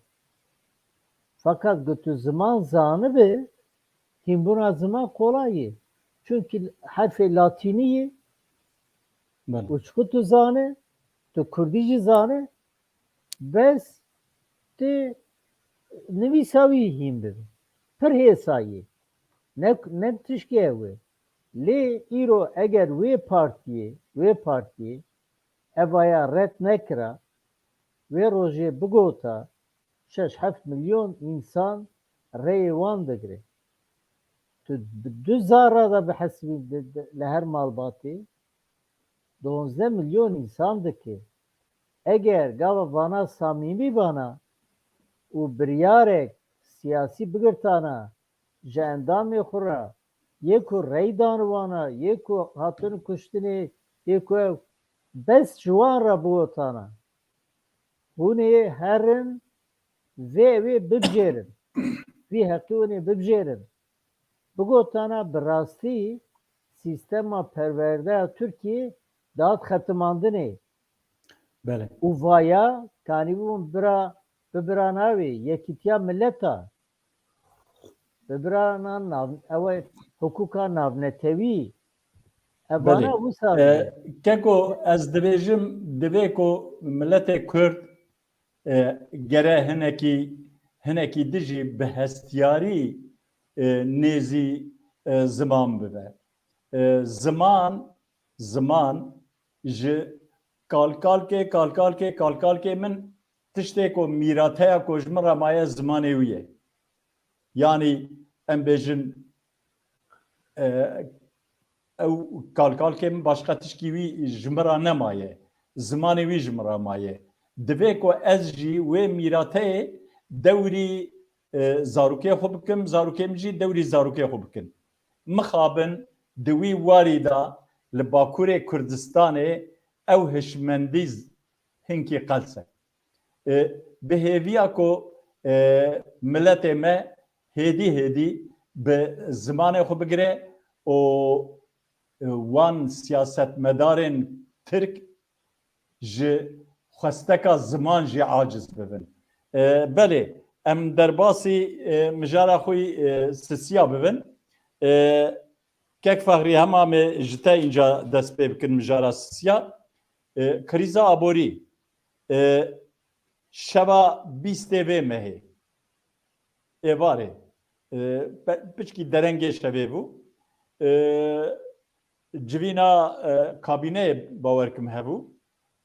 Fakat ku tu ziman zanibe, hînbûna ziman kolay ye. Çunkî herfê latînî ye, belê, û çiqu tu zane, tu kurdî jî zane, bes tu nivîsa wî hîn bibe. Pir hêsa ye. Ne, ne tişkê ew e. Lê îro eger wê partiyê, wê partiyê evaya red nekira, wê rojê bigota, şeş heft milyon însan rêyê wan digire. Tu bi du zara de bihesibî di, di, li her malbatê, duwazdeh milyon însan dike. Eger gava vana samîmî bana û biryarek siyasî bigirtana ji endamê xwe re, yê ku rey dan wana, yê ku hatin kuştinê, yê ku ew bes ji wan re bigotana. Hûn ê herin vê ew ê bibijêrin. Vî heqî hûn ê bibijêrin. Bigotana bi rastî sîstema perwerdeya Tirkiyê dihat xetimandinê. Belê. Û vaya kanîbûn bira, bi bira navê yekîtiya mileta. Bi birana nav, ew e hukûka navnetewî. Ev vana wisa, e, dibe. Keko, ez dibêjim, divê ku miletê Kurd, e, gere hinekî, hinekî dijî bi hestiyarî, e, nêzî, e, ziman bibe. E, ziman, ziman ji kalkalkê, kalkalkê, kalkalkê min tiştê ku mîrateya ku ji min re maye zimanê wî ye. Yanî em bêjin, e, ew kalkalkê min başqa tişkî wî ji min re nemaye. Zimanê wî ji min re maye. Divê ku ez jî wê mîrateyê dewrî, e, zarokê xwe bikim, zarokê min jî dewrî zarokê xwe bikin. Mixabin di wî warî de li Bakurê Kurdistanê ew hişmendî z-, hinkî qels e. E, bi hêviya ku, e, miletê me hêdî hêdî bi zimanê xwe bigire û, e, wan siyasetmedarên Tirk ji xwesteka ziman jî aciz bibin. E, belê, em derbasî, e, mijara xwe yî, e, sisiya bibin. E, Kek Fexrî, hema me ji te înca dest pê bikin mijara sisiya. E, krîza aborî, e, şeva bîstê vê mehê, êvarê, e, pe-, piçkî derengê şevê bû. E, civîna, e, kabîneyê bawer kim hebû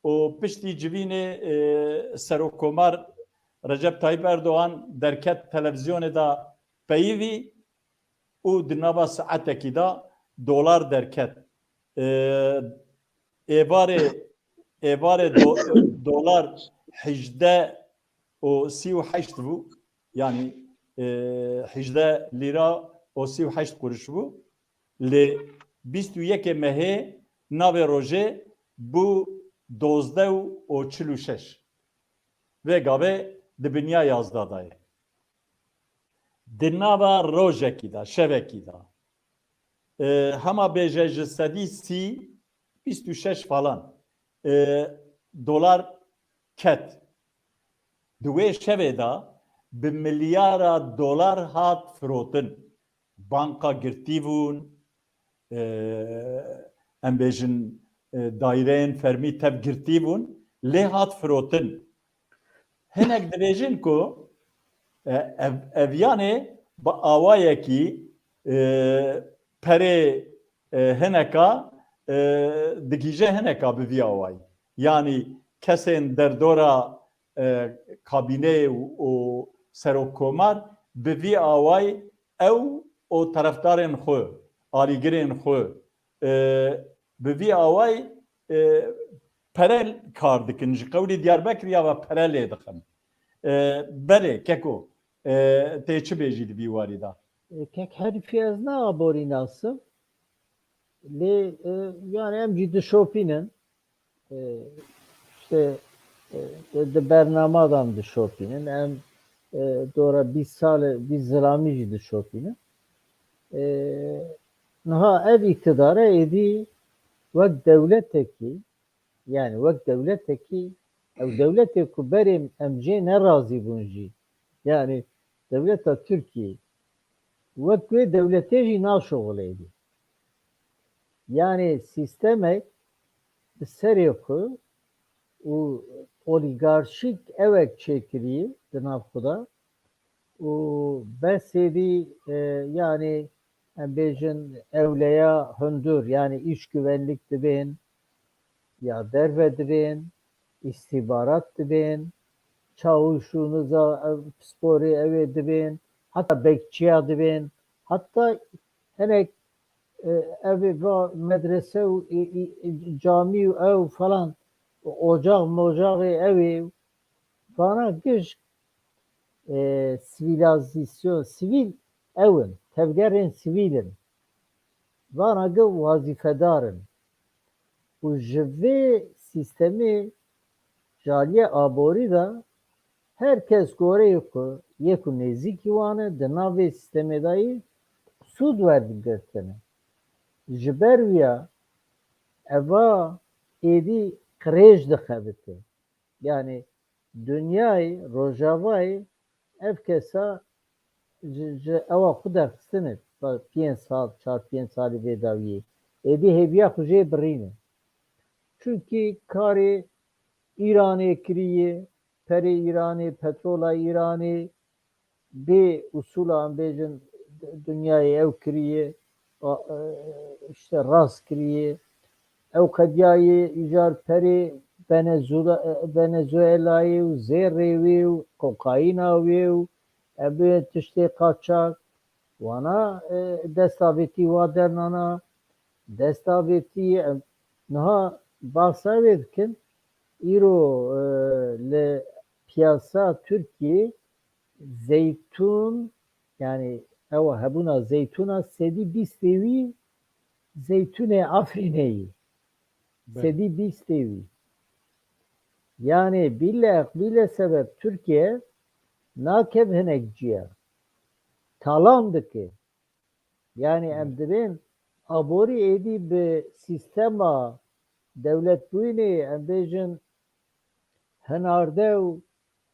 û piştî civînê, e, Serokkomar Recep Tayyip Erdogan derket televîzyonê de peyivî û di nava saetekî de dolar derket. E, êvarê, êvarê do-, dolar hejdeh û sî û heşt bû. Yanî, e, hejdeh lîra û sî û heşt quruş bû. Lê bîst û yekê mehê navê rojê bû dozdeh û çil û şeş. Vê gavê di binya yazdeh de ye. Di nava rojekî de, şevekî de, e, hema bêje ji sedî sî, bîst û şeş falan, e, dolar ket. Di wê şevê de bi milyara dolar hat firotin. Banka girtî bûn, e, em bêjin, e, daîreyên fermî tev girtî bûn, lê hat firotin. Hinek dibêjin ku, e, ev, ev yanê bi awayekî, e, perê, e, hineka, e, digihîje hineka bi vî awayî. Yanî kesên derdora, e, kabîneyê û, û serokkomar bi vî awayî ew û terefdarên xwe, alîgirên xwe, e, bi vî awayî, e, pere kar dikin. Ji qewlî Diyarbekirê ya ve pere lê dixin. E, belê, keko, e, tê çi bêjî di vî warî de? E, kek herifî ez ne aborî nasim. Lê, e, yani em jî dişopînin. E, işte, e, di, di bernama de em dişopînin. Em, e, dora bîst sal, bîst zilamî jî dişopînin. E, niha ev îktidare êdî wek dewletekî, yani wek dewletekî, ew dewletê ku berê em jê nerazî bûn jî, yani dewleta Tirkiyê, wek wê dewletê jî naşuxulê êdî. Yani sîstemek bi serê xwe û olîgarşîk ewek çêkirî di nav xwe de û bes êdî, e, yani em bêjin ewleya hundur, yani îş güvenlik dibên, ya derve dibên, îstîbarat dibên, çawûş û niza, e, pisporê ew ê dibên, heta bekçiya dibên, heta hinek, e, ev ê va medrese û, e, e, camî û ew falan, ocax mocaxê ew ê, vana gişk, e, sivîlazasyon, sivîl ew in, tevgerên sivîl in. Vana gi wazîfedar in. Û ji vê sîstemê ji aliyê aborî de her kes goreyê xwe yê ku nêzîkî wan e di nav vê sîstemê de yî sûd werdigirtine. Ji ber wî ya eva êdî qirêj dixebite. Yani dinyayê, rojavayê ev kesa ji, ji ewa xwe derxistine. Pênc sal, çar pênc salî vê dawiyê. Êdî hêviya xwe jê birîne. Çunkî karê Îranê kiriye, perê Îranê, petrola Îranê, bê usûla em bêjin dinyayê ew kiriye, a, e, işte rast kiriye. Ew qediyayê îcar perê Venezuela, Venezuelayê û zêrê wê û kokaîna wê û em bê tiştê qaçak. Wana, e, desta vêtî wa dernana, desta vêtî, em, niha bahsa wê dikin. Îro, e, li piyasa Tirkiyê zeytûn, yani ewa hebûna zeytûna sedî bîstê wî zeytûnê Afrînê yî. Belê. Sedî bîstê wî. Yani bîle, bîle sebeb Tirkiye nakev hinek ciya. Talan dike. Yani em dibên aborî êdî bi sîstema dewletbûyînê, em bêjin, hinarde û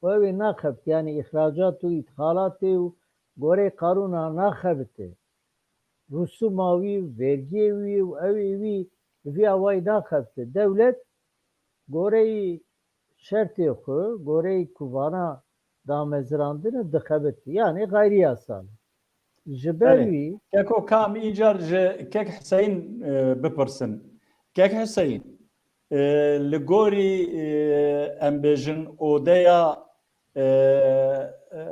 ew ê naxebit, yani îxracat û îtixalatê û goreyê qanûna naxebite. Rusûma wî, vergiyê wî û ew ê wî bi vî awayî naxebite. Dewlet goreyî şertê xwe, goreyî ku vana damezirandine dixebitî. Yani xeyrî yasal. Ji ber Belê. wî Keko kam îcar ji Kek Hüseyin, e, bipirsin. Kek Hüseyin, e, li gorî, e, em bêjin odeya, e, e,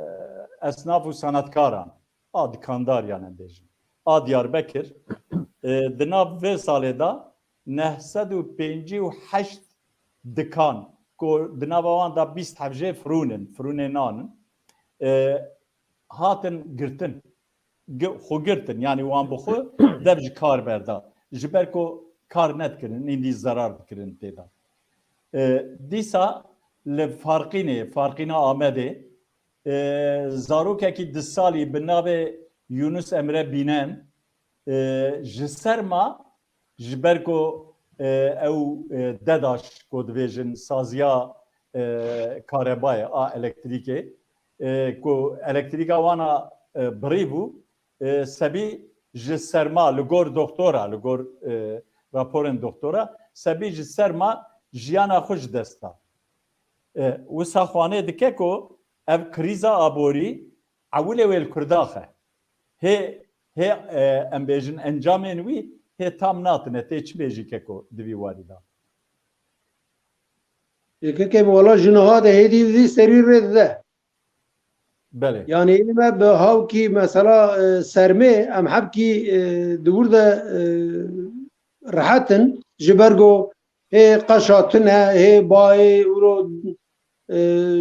esnaf û sanatkaran, a dikandariyan em bêjin, a Diyarbekir, e, di nav vê salê de neh sed û pêncî û heşt dikan ku di nava wan de bîst hevjê firûn in, firûnê nan in, e, hatin girtin. Gi-, xwe girtin, yani wan bi xwe dev ji kar berda. Ji ber ku kar nedikirin, îndî zerar dikirin tê de. E, dîsa li Farqînê, Farqîna Amedê, e, zarokekî du salî bi navê Yunus Emre Bînen, e, ji ser ma, ji ber ku, e, ew, e, DEDAŞ ku dibêjin saziya, e, karebayê a elektrîkê, e, ku elektrîka wana, e, birî bû, e, sebî ji serma li gor doktora, li gor, e, raporên doktora, sebî ji serma jiyana xwe ji dest da. E, wisa xwanê dike ku ev krîza aborî ewilê wê li Kurdax e. Hê, hê, e, em bêjin encamên wî hê tam natine, tê çi bêjî Keko di vî warî de? Ê, Kekê min, wela ji niha de hêdî vî serî rê dide. Belê. Yani ê me bi hawkî mesela, e, sermê, em hebkî, e, di wir de, e, rehet in. Ji ber ku hê qeşa tune, hê bayê ûro, e,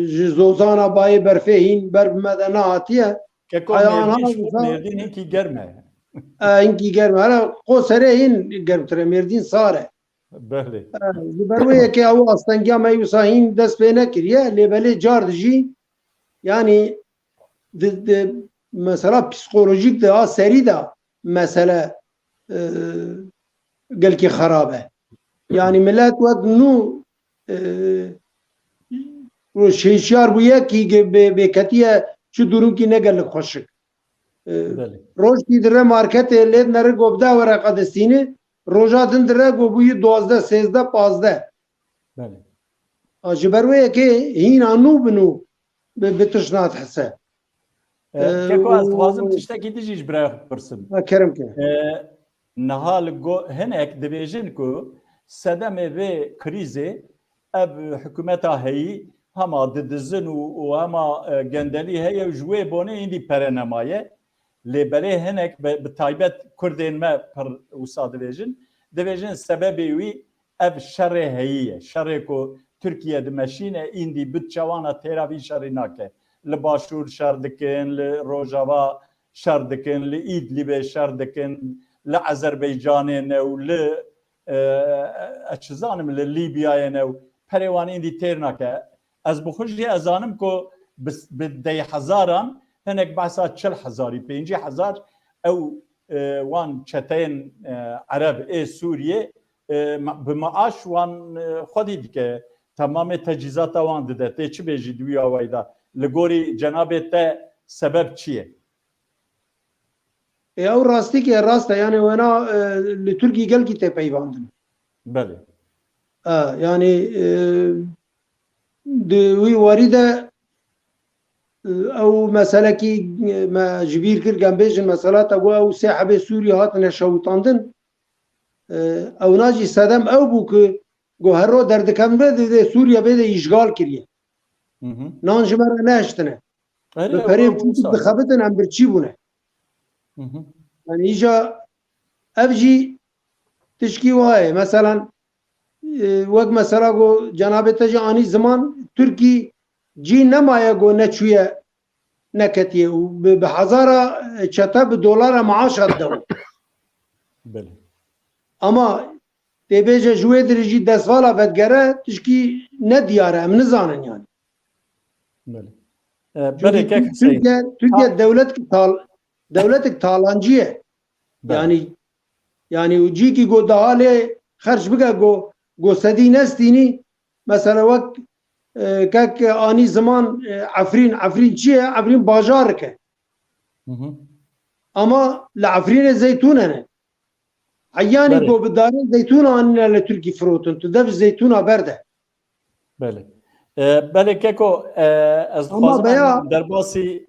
ji zozana bayê berfê hîn ber bi me de nehatiye. Keko Haya Mêrdîn ana ji xwe, wisa Mêrdîn hinkî germ e. E, hinkî germ e. Hele Qoserê hîn germtir e, Mêrdîn sar e. Belê. E, ji ber wê yekê ew astengiya me wisa hîn dest pê nekiriye, lê belê car dijî, yani di, di, mesela psîkolojîk de a serî de mesele, e, gelkî xerab e. Yani millet wek nû, e, şêşiyar bûye kî ge-, bê-, bêketiye çi durûnkî ne gelek xweşik. E, Belê. Rojkî dire marketê lê dinere go bi deh wereqa destînê, roja din dire go bûyî duwazdeh, sêzdeh, pazdeh. Belê. A, ji ber wê yekê hîna nû bi nû bi, bi tişt nat hese. E, Ee, Keko, ez dixwazim tiştekî din jî ji birayê xwe bipirsim. Ha, kerem ke. E, niha li go-, hinek dibêjin ku sedemê vê krîzê ev hikûmeta heyî hema didizin û, û hema, e, gendelî heye û ji wê bonê îndî pere nemaye. Lê belê hinek bi, bi taybet Kurdên me pir wisa dibêjin. Dibêjin sebebê wî ev şerê heyî ye. Şerê ku Tirkiye dimeşîne, îndî budça wana têra vî şerî nake. Li Başûr şer dikin, li Rojava şer dikin, li Îdlibê şer dikin, li Ezerbaycanê ne û li, e, ez çi zanim, li Lîbyayê ne û perê wan îndî têr nake. Ez bi xwe jî ez zanim ku bi, bi dey hezaran, hinek behsa çil hezarî, pêncî hezar ew, e, wan çeteyên, e, Ereb ê Sûriyê, e, ma-, bi maaş wan, e, xwedî dike. Temamê tecîzata wan dide. Tê çi bêjî di wî awayî de? Li gorî cenabê te sebeb çi ye? Ê, ew rastîkê rast e. Yani wena, e, li Tirkî gelkî tê peyvandin. Belê. E, yani, e, di wî warî de, e, ew meselekî, e, me ji bîr kir, gem bêjin mesela te got ew sê hebê Sûrî hatine şewitandin. E, ewna jî sedem ew bû ku Go her ro derdikevin ve dê Sûriye bê de îşgal kiriye. Hı hı. Nan ji me re nehiştine. Bi perê biçûk dixebitin em birçî bûne. Hı hı. Yani îja ev jî tişkî wayê. Meselan, e, wek mesela go cenabê te jî anî ziman, Tirkî cî nemaye go neçûye neketiye û bi, bi hezara çete bi dolara maaş hat dewe. Belê. Ama tê bêje ji wê dirê jî destvala vedgere tişkî ne diyar e, em nizanin yani. Belê. E, Çünkü belê kek Hüseyin. Türkiye, Türkiye Ha- devlet tal, devletik talancı ye. Belê. Yani, yani o cîkî go daha lê xerç bike go, go sedî nestînî, mesela wek, e, kek anî ziman, e, Efrîn, Efrîn çi ye? Efrîn bajarik e. Hı hı. Ama li Efrînê zeytûn hene. Eyanî Belê. Go bi darê zeytûn anîne li Tirkî firotin. Tu dev zeytûna berde. Belê. E, belê keko, e, ez Ama dixwazim beya- em derbasî,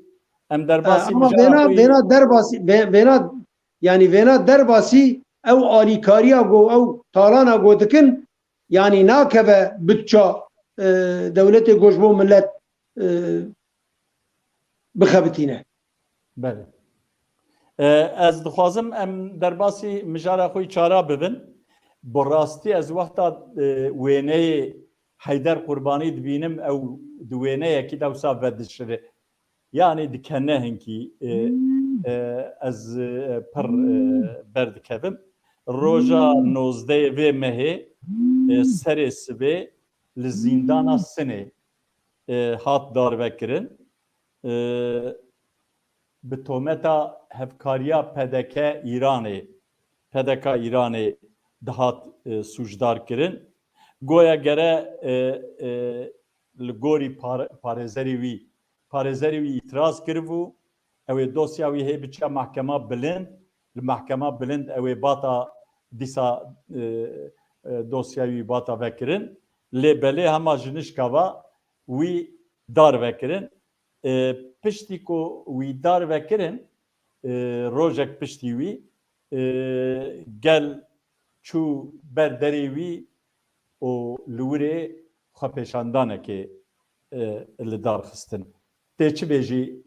em E, derbasî ama mijara vêna, xwe yî- vêna derbasî, vê-, vêna, yani vêna derbasî ew alîkariya go, ew talana go dikin, yani nakeve bütça, e, dewletê go ji bo millet, e, bixebitîne. Belê. E, ez dixwazim em derbasî mijara xwe yî çara bibin. Bi rastî ez wexta, e, wêneyê Heyder Qurbanî dibînim, ew di wêneyekî de wisa vedişire. Yanî dikene hinkî, e, Hmm. e, ez, e, pir, e, berdikevim. Roja Hmm. nozdehê vê mehê, e, serê sibê li zîndana Sinê, e, hat darvekirin. E, bi tometa hevkariya P D K Îranê, P D K Îranê dihat, e, sûcdar kirin. Goya gere, e, e, li gorî par-, parêzerê wî, parêzerê wî îtiraz kiribû, ew ê dosya wî hê biçe mehkema bilind, li mehkema bilind ew ê bata dîsa, e, e, dosya wî bata vekirin. Lê belê hema ji nişka va wî dar vekirin. E, piştî ku wî dar vekirin, e, rojek piştî wî, e, gel çû ber derê wî û li wirê xwepêşandanekê, e, li dar xistin. Tê çi bêjî,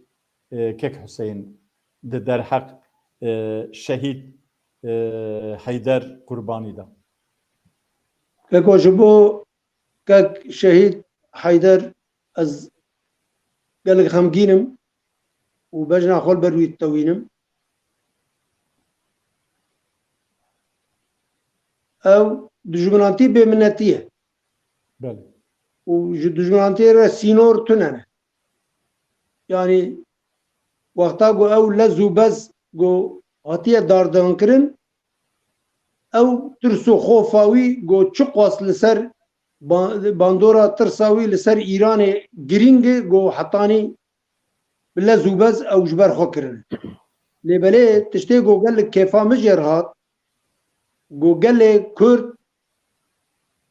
e, kek Huseyîn, di derheq, e, şehîd, e, Heyder Qurbanî de? Keko, ji bo kek şehîd Heyder ez gelek xemgîn im û bejna xwe li ber wî ditewînim. Ew dijminantî bêminetî ye. Belê. Û ji dijminantiyê re sînor tune ne. Yanî wexta ku ew lez û bez ku hatiye dardankirin, ew tirs û xofa wî ku çiqas li ser ba-, bandora tirsa wî li ser Îranê girîng e, ku hetanî bi lez û bez ew ji ber xwe kirine. Lê belê tiştê ku gelek kêfa min jê re hat, ku gelê Kurd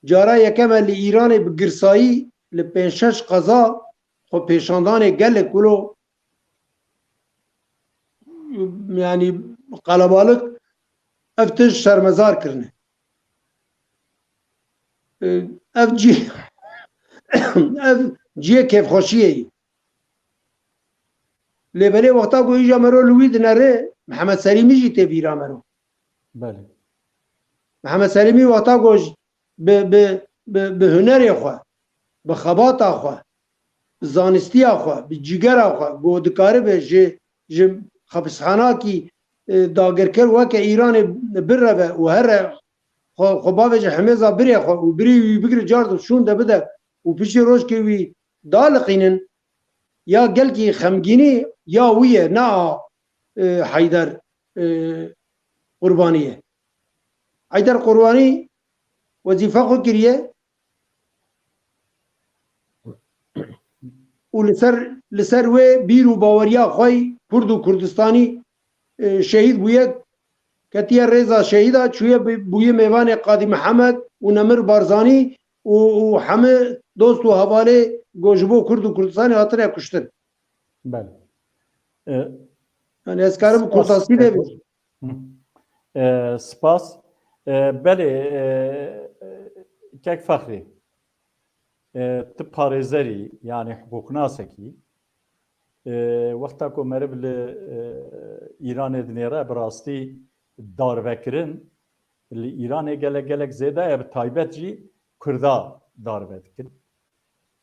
cara yekem e li Îranê bi girsayî li pênc şeş qeza xwe pêşandanê gelek wilo, yanî qelebalik ev tişt şermezar kirine. Ev cî-, ev cihê kêfxweşiyê ye. Lê belê wexta ku îja mero li wî dinere, Mihemed Selîmî jî tê bîra mero. Belê. Mihemed Selîmî wexta ku ji-, bi, bi, bi, bi hunerê xwe, bi xebata xwe, bi zanistiya xwe, bi cîgera xwe, ku dikaribe ji, ji xepisxanakî, e, dagirker weke Îranê bireve û here xwe, xwe bavêje himêza birê xwe û birê wî bigire car de şûn de bide û piştî rojkê wî daliqînin, ya gelkî xemgînî ya wî ye, ne a, e, Heyder, e, Qurbanî ye. Heyder Qurbanî wezîfe xwe kiriye û li ser, li ser wê bîr û baweriya xwe yî Kurd û Kurdistanî, e, şehîd bûye, ketiye rêza şehîda, çûye bi-, bûye mêvanê Qadî Mihemed û Nemir Barzanî û, û hemî dost û hevalê ku ji bo Kurd û Kurdistanê hatine kuştin. Belê. E, Yani ez karim spas, kurtasî de spas. Hı. E, spas. E, belê, e, e, Kek Fexrî, e, tu parêzerî, yanî hiqûqnasekî, e, wexta ku meriv li, e, Îranê dinêre, bi rastî darvekirin li Îranê gelek gelek zêde ye, bi taybet jî Kurda darve dikin.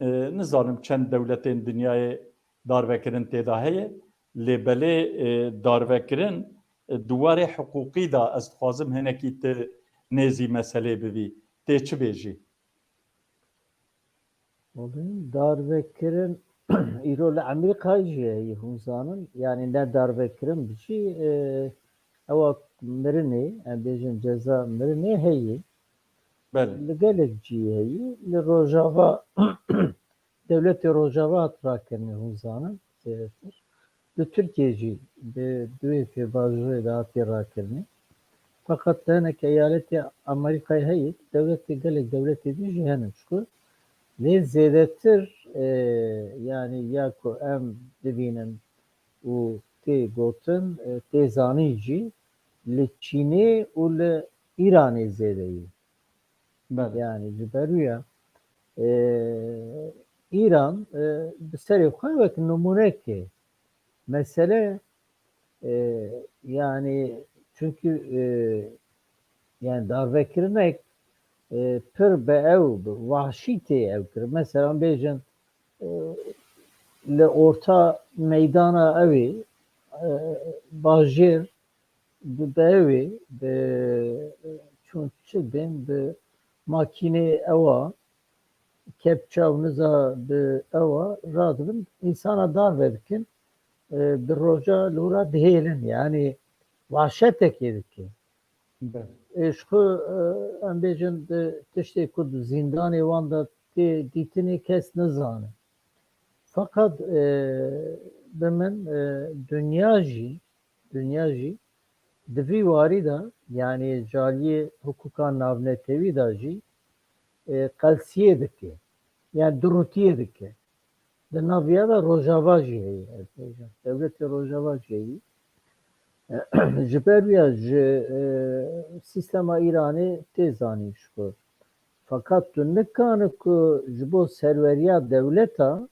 E, nizanim çend dewletên dinyayê darvekirin tê de heye, lê belê, e, darvekirin, e, di warê hiqûqî de ez dixwazim hinekî tu nêzî meselê bibî. Tê çi bêjî? Darvekirin îro li Amerîkayê jî heye, hûn zanin. Yanî ne darvekirin bi jî, e, ewa mirinê, em bêjin ceza mirinê heye. Belê. Li gelek cihê heye. Li Rojava, dewletê Rojava hat rakirinê, hûn zanin, zêdetir. Li Tirkiyê jî bi duê pê bajûrê de hatiye rakirinê. Feqet hinek eyaletê Amerîkayê heye, dewletê gelek dewletê din jî hene çiqu. Lê zêdetir, e, yanî ya ku em dibînin û tê gotin, e, tê zanîn jî li Çînê û li Îranê zêde ye. Belê. Yanî ji ber wî ya, e, Îran, e, bi serê xwe wek nimûneke mesele, e, yanî çunkî, e, yanî darvekirinek, e, pir bi ew, bi wahşî tê ew kirin. Mesela bêjin, e, li orta meydana ew ê, e, bajêr bi, bi ew ê, bi çûn çi bên, bi makînê ewa, kepça û niza bi ewa radibin, însana darve dikin, e, bi roja li wira dihêlin, yanî wahşetekê dike. Belê. E, ji xwe, e, em bêjin di tiştê ku di zîndanê wan de tê dîtinê kes nizane. Feqet, e, bi min, e, dinya jî, dinya jî di vî warî de, yanî ji aliyê hiqûqa navnetewî de jî, e, qelsiyê dike. Yanî durûtiyê dike. Di nav ya de Rojava jî heye, ez bêjim. Dewletê Rojava jî heye. Ji ber wî ya ji, e, sîstema Îranê tê zanîn ji xwe. Feqet tu nikane ku ji bo serweriya dewleta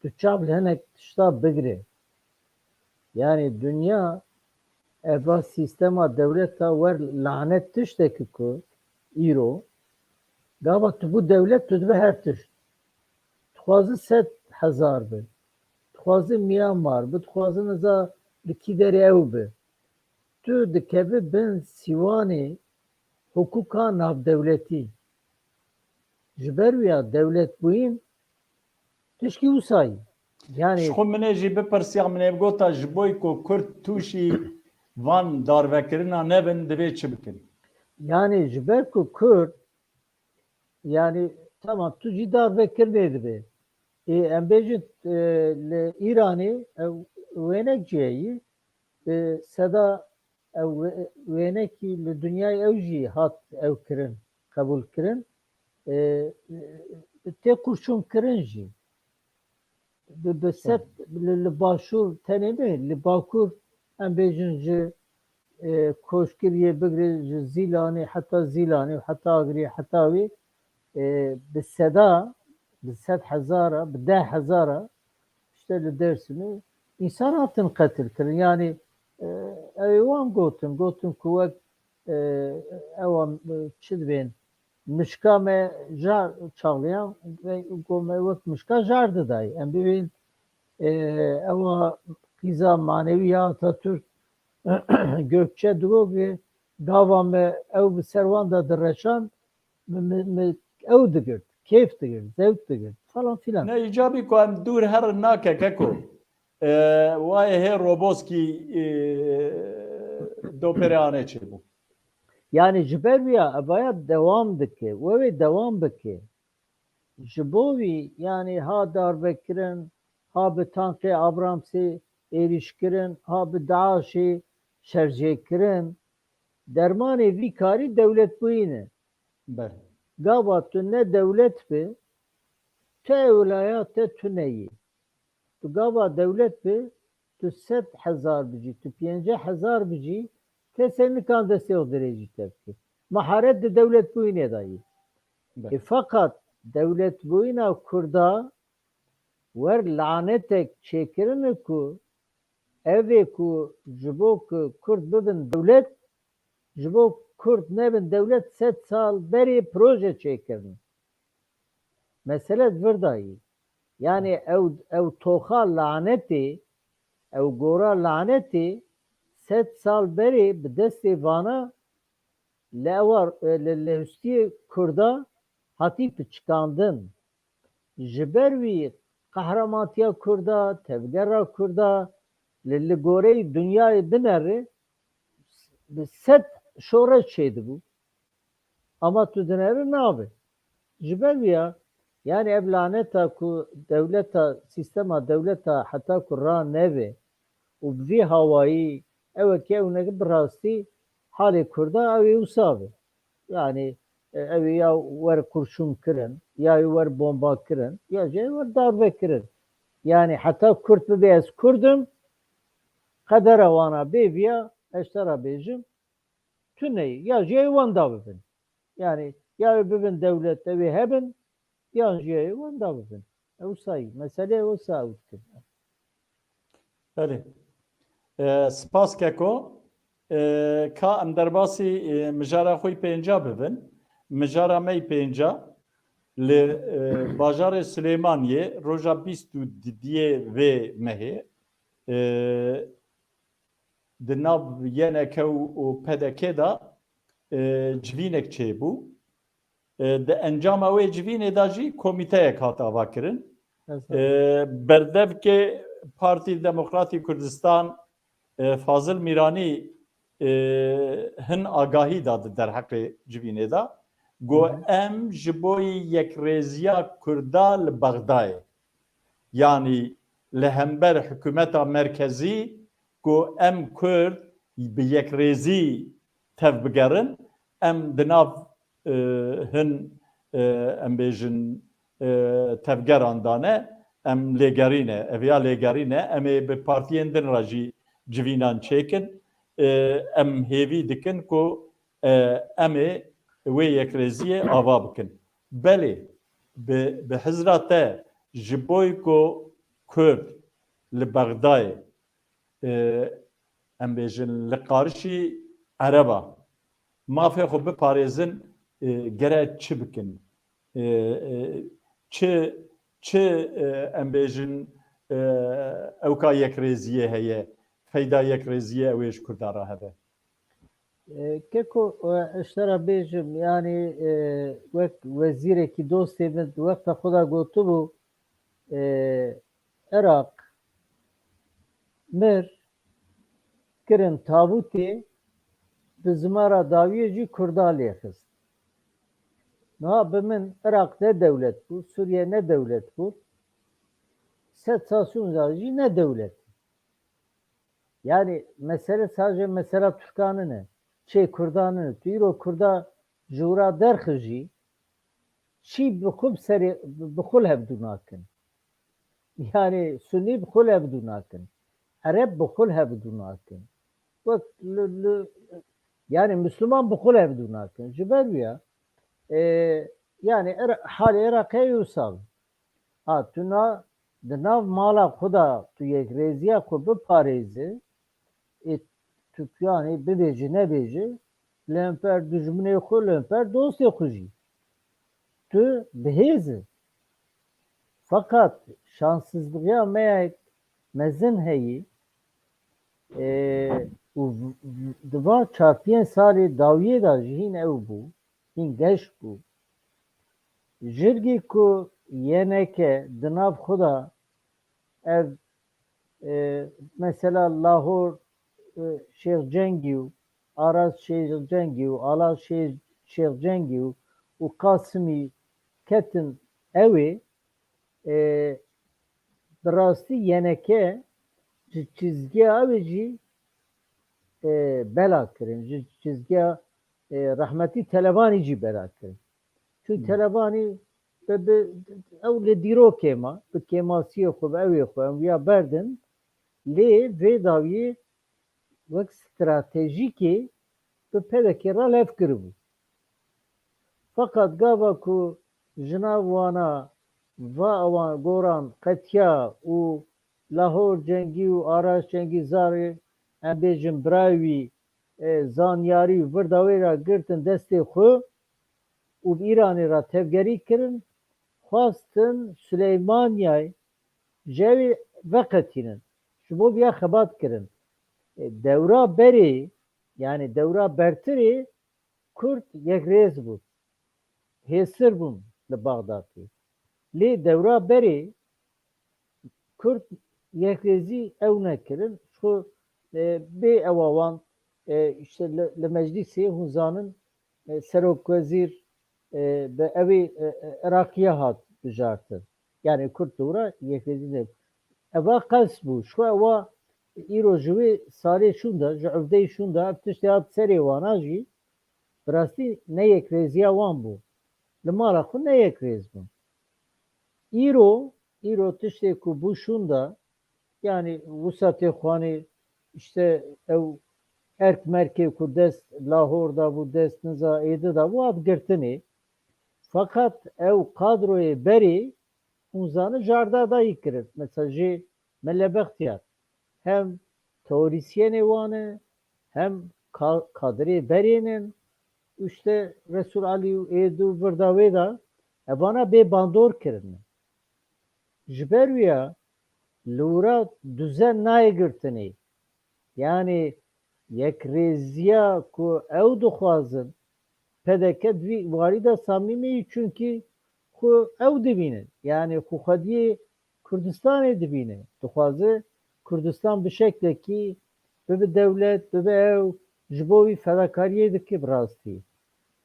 tu çav li hinek tişta bigre. Yanî dinya eva sîstema dewleta wer lanet tiştekî ku îro gava tu bû dewlet, tu dibe her tişt. Dixwazi sed hezar bi. Dixwazi Myanmar bi, dixwazi niza li kî derê ew bi. Tu dikevî bin sîwanê hiqûqa navdewletî. Ji ber wî ya dewletbûyîn tişkî wisa ye. Yanî Ji xwe min ê jî bipirsiya, min ê bigota ji bo ku Kurd tûşî van darvekirina nebin, divê çi bikin? Yanî ji ber ku Kurd, yanî tamam, tu jî darvekirinê dibê. Ê, em bêjin, e, li Îranê ew wênek jî heyî, e, seda ew wê-, wênekî li dinyayê ew jî hat ew kirin, qebûl kirin. E, e, tê qurşûn kirin jî. Bi, bi sed, li, li başûr tenê ne, li bakur em bêjin ji, e, Koşkiriyê bigre ji Zîlanê heta Zîlanê û heta Agiriyê heta wê, e, bi seda, bi sed hezara, bi deh hezara işte li Dêrsimê însan hatin qetil kirin. Yanî, e, ew ê wan gotin, gotin ku wek, e, ewa, e, çi dibên, mişka me jar çaxliyan, me got me wek mişka jar didayî. Em bibên, e, ewa qîza manewî ya Atatürk, Gökçe digot ki gava me ew bi ser wan de direşand, mi, mi, mi ew digirt, kêf digirt, zewq digirt falan filan. Ne îcabî ku em dûr herin nake keko. E, wayê hê Roboskî, e, doperê anê çêbû. Yanî ji ber wî ya evaya dewam dike, we wê dewam bike. Ji bo wî, yanî ha darvekirin, ha bi tankê Abramsê êrîşkirin, ha bi DAIŞê şerjêkirin, dermanê vî karî dewletbûyîn e. Belê. Gava tu ne dewlet bi, tu ewlaya te tune yî. Tu gava dewlet bi, tu sed hezar bijî, tu pêncî hezar bijî, kesê nikan destê xwe dirêjî te bike. Meharet di dewletbûyînê de yî. Ê, feqet dewletbûyîna Kurda wer lanetek çêkirine ku ev ê ku ji bo ku Kurd bibin dewlet, ji bo Kurd nebin dewlet sed sal berê proje çêkirin. Mesele di vir de yî. Yanî ew, ew toxa lanetê, ew gora lanetê sed sal berê bi destê vana li ewa, li, li hustiyê Kurda hatî piçikandin. Ji ber wî qehremantiya Kurda, tevgera Kurda li, li goreyê dinyayê binere bi sed şoreş çêdibû. Ama tu dinere nabe. Ji ber wî ya, yanî ev laneta ku dewleta, sîstema dewleta heta ku raneve û bi vî hawayî ew eke ew neke bi rastî halê Kurda ew ê wisa be. Yanî, e, ew ê ya wer kurşûn kirin, ya ê wer bomba kirin, ya jî ê wer darbe kirin. Yanî heta Kurd bibe ez Kurd im, qedera wana bê viya, ez te re bêjim, tune ye. Ya jî ê wenda bibin. Yanî ya ê bibin dewlet, ew ê hebin, yan jî ê wenda bibin. Ew sayî. Meseleyê wisa ew dikin. Belê. E, spas keko. E, ka em derbasî, e, mijara xwe yî pênca bibin. Mijara me yî pênca li, e, bajarê Silêmaniyê roja bîst û didiyê vê mehê, e, di nav Y N K û P D K de, e, civînek çêbû. E, di encama wê civînê de jî komîteyek hat avakirin. E, berdevkê Partî Demokratî Kurdistan, e, Fazil Mîranî, e, hin agahî da di derheqê civînê de. Got, em ji bo yê yekrêziya Kurda li Bexdayê, yanî li hember hikûmeta merkezî, ku em Kurd bi yekrêzî tev bigerin, em di nav, e, hin, e, em bêjin, e, tevgeran de ne, em lêgerî ne, eviya lêgerî ne, em ê bi partiyên din re jî civînan çêkin, e, em hêvî dikin ku, e, em ê wê yekrêziyê ava bikin. Belê, bi, bi hizra te ji bo ku Kurd li Bexdayê, e, em bêjin, li qarişî Ereba mafê xwe biparêzin, e, gere çi bikin? E, e, çi, çi, e, em bêjin, e, ewka yekrêziyê heye, feyda yekrêziyê ew ê ji Kurda re hebe? E, Keko, e, ez te re bêjim, yanî, e, wek wezîrekî dostê min di wexta xwe de gotibû, e, Iraq mir, kirin tabûtê, bi zimara dawiyê jî Kurda lê xist. Niha bi min Iraq ne dewlet bû, Sûriye ne dewlet bû, sed sal şûnda jî ne dewlet. Yanî mesele sadece mesela Tirkan nîne, çê Kurdan nîne. Tu îro Kurda ji wira derxijî, Şî bi xwe bi serê, bi xwe li hevdû nakin. Yanî Sunî bi xwe li hevdû nakin. Ereb bi xwe li hevdû nakin. Wek li, li, yanî Misliman bi xwe li hevdû nakin. Ji ber wî ya, e, yanî Ira-, halê Iraqê ew sal. Ha, tu na, di nav mala xwe de tu yekrêziya xwe biparêzi, ê tu yanî bibêjî nebêjî, li hemper dijminê xwe, li hemper dostê xwe jî. Tu bi hêz î. Feqet şansizligiya me yek mezin heyî, e, û v-, v-, di van çar pênc salê dawiyê de jî hîn ew bû, hîn geş bû. Jirgî ku Y N K di nav xwe de ev, e, mesela Lahor, e, Şêx Cengî û Aras Şêx Cengî û Ala Şê-, Şêx Cengî û, û Qasimî ketin ewê, e, bi rastî Y N K ji çizgiya ew ê jî, e, bela kirin, ji çizgiya, e, rehmetî Telebanî jî bela kirin. Çû Hmm. Telebanî bi, bi, ew li dîrokê ma, bi kêmasiyê xwe, bi ewê xwe, em wiya berdin. Lê vê dawiyê wek stratejîkê bi P D K re lev kiribû. Feqet gava ku jina wana va ewan goran qetiya û Lahor Cengî û Araş Cengî zarê, em bêjin birayê wî, e, zanyarî û virda wê re girtin destê xwe û bi Îranê re tevgerî kirin, xwestin Sileymaniyayê ji ew ê veqetînin. Ji bo viya xebat kirin. E, dewra berê, yani dewra bertirê Kurd yekrêz bûn. Hêstir bûn li Baxdadê. Lê dewra berê Kurd yekrêzî ew nekirin. Ji xwe, e, bê ewa wan, e, işte li, li meclîsê hûn zanin, e, serokwezîr, e, bi ew ê, e, e, Iraqiya hat bijartin. Yani Kurd dewra yekrêzî ne. Eva qels bû. Ji xwe ewa îro ji wê salê şûnda, ji uvdeyê şûnda, ev tiştê hat serê wana jî, bi rastî ne yekrêziya wan bû. Li mala xwe ne yekrêz bûn. Îro, îro tiştê ku bû şûnda, yani wisa tê xwanê, işte ew erk merkê ku dest Lahor da bû, dest niza êdi da bû, hat girtinê. Fakat ew kadroyê berê hûn zanin ji arda dayî kirin. Mesela jê Mele Bextiyar hem teorîsyenê wan e, hem ka-, kadrê berê ne. Û işte Resul Alî û êd û virda wê de evana bê bandor kirine. Ji ber wî ya li wira duzen nayê girtinê. Yani yekrêziya ku ew dixwazin, P D K di vî warî de samîm e, çunkî xwe ew dibînin. Yani xwe xwediyê Kurdistanê dibîne. Dixwaze Kurdistan bi şeklekî bibe dewlet, bibe ew, ji bo wî fedakariyê dike bi rastî.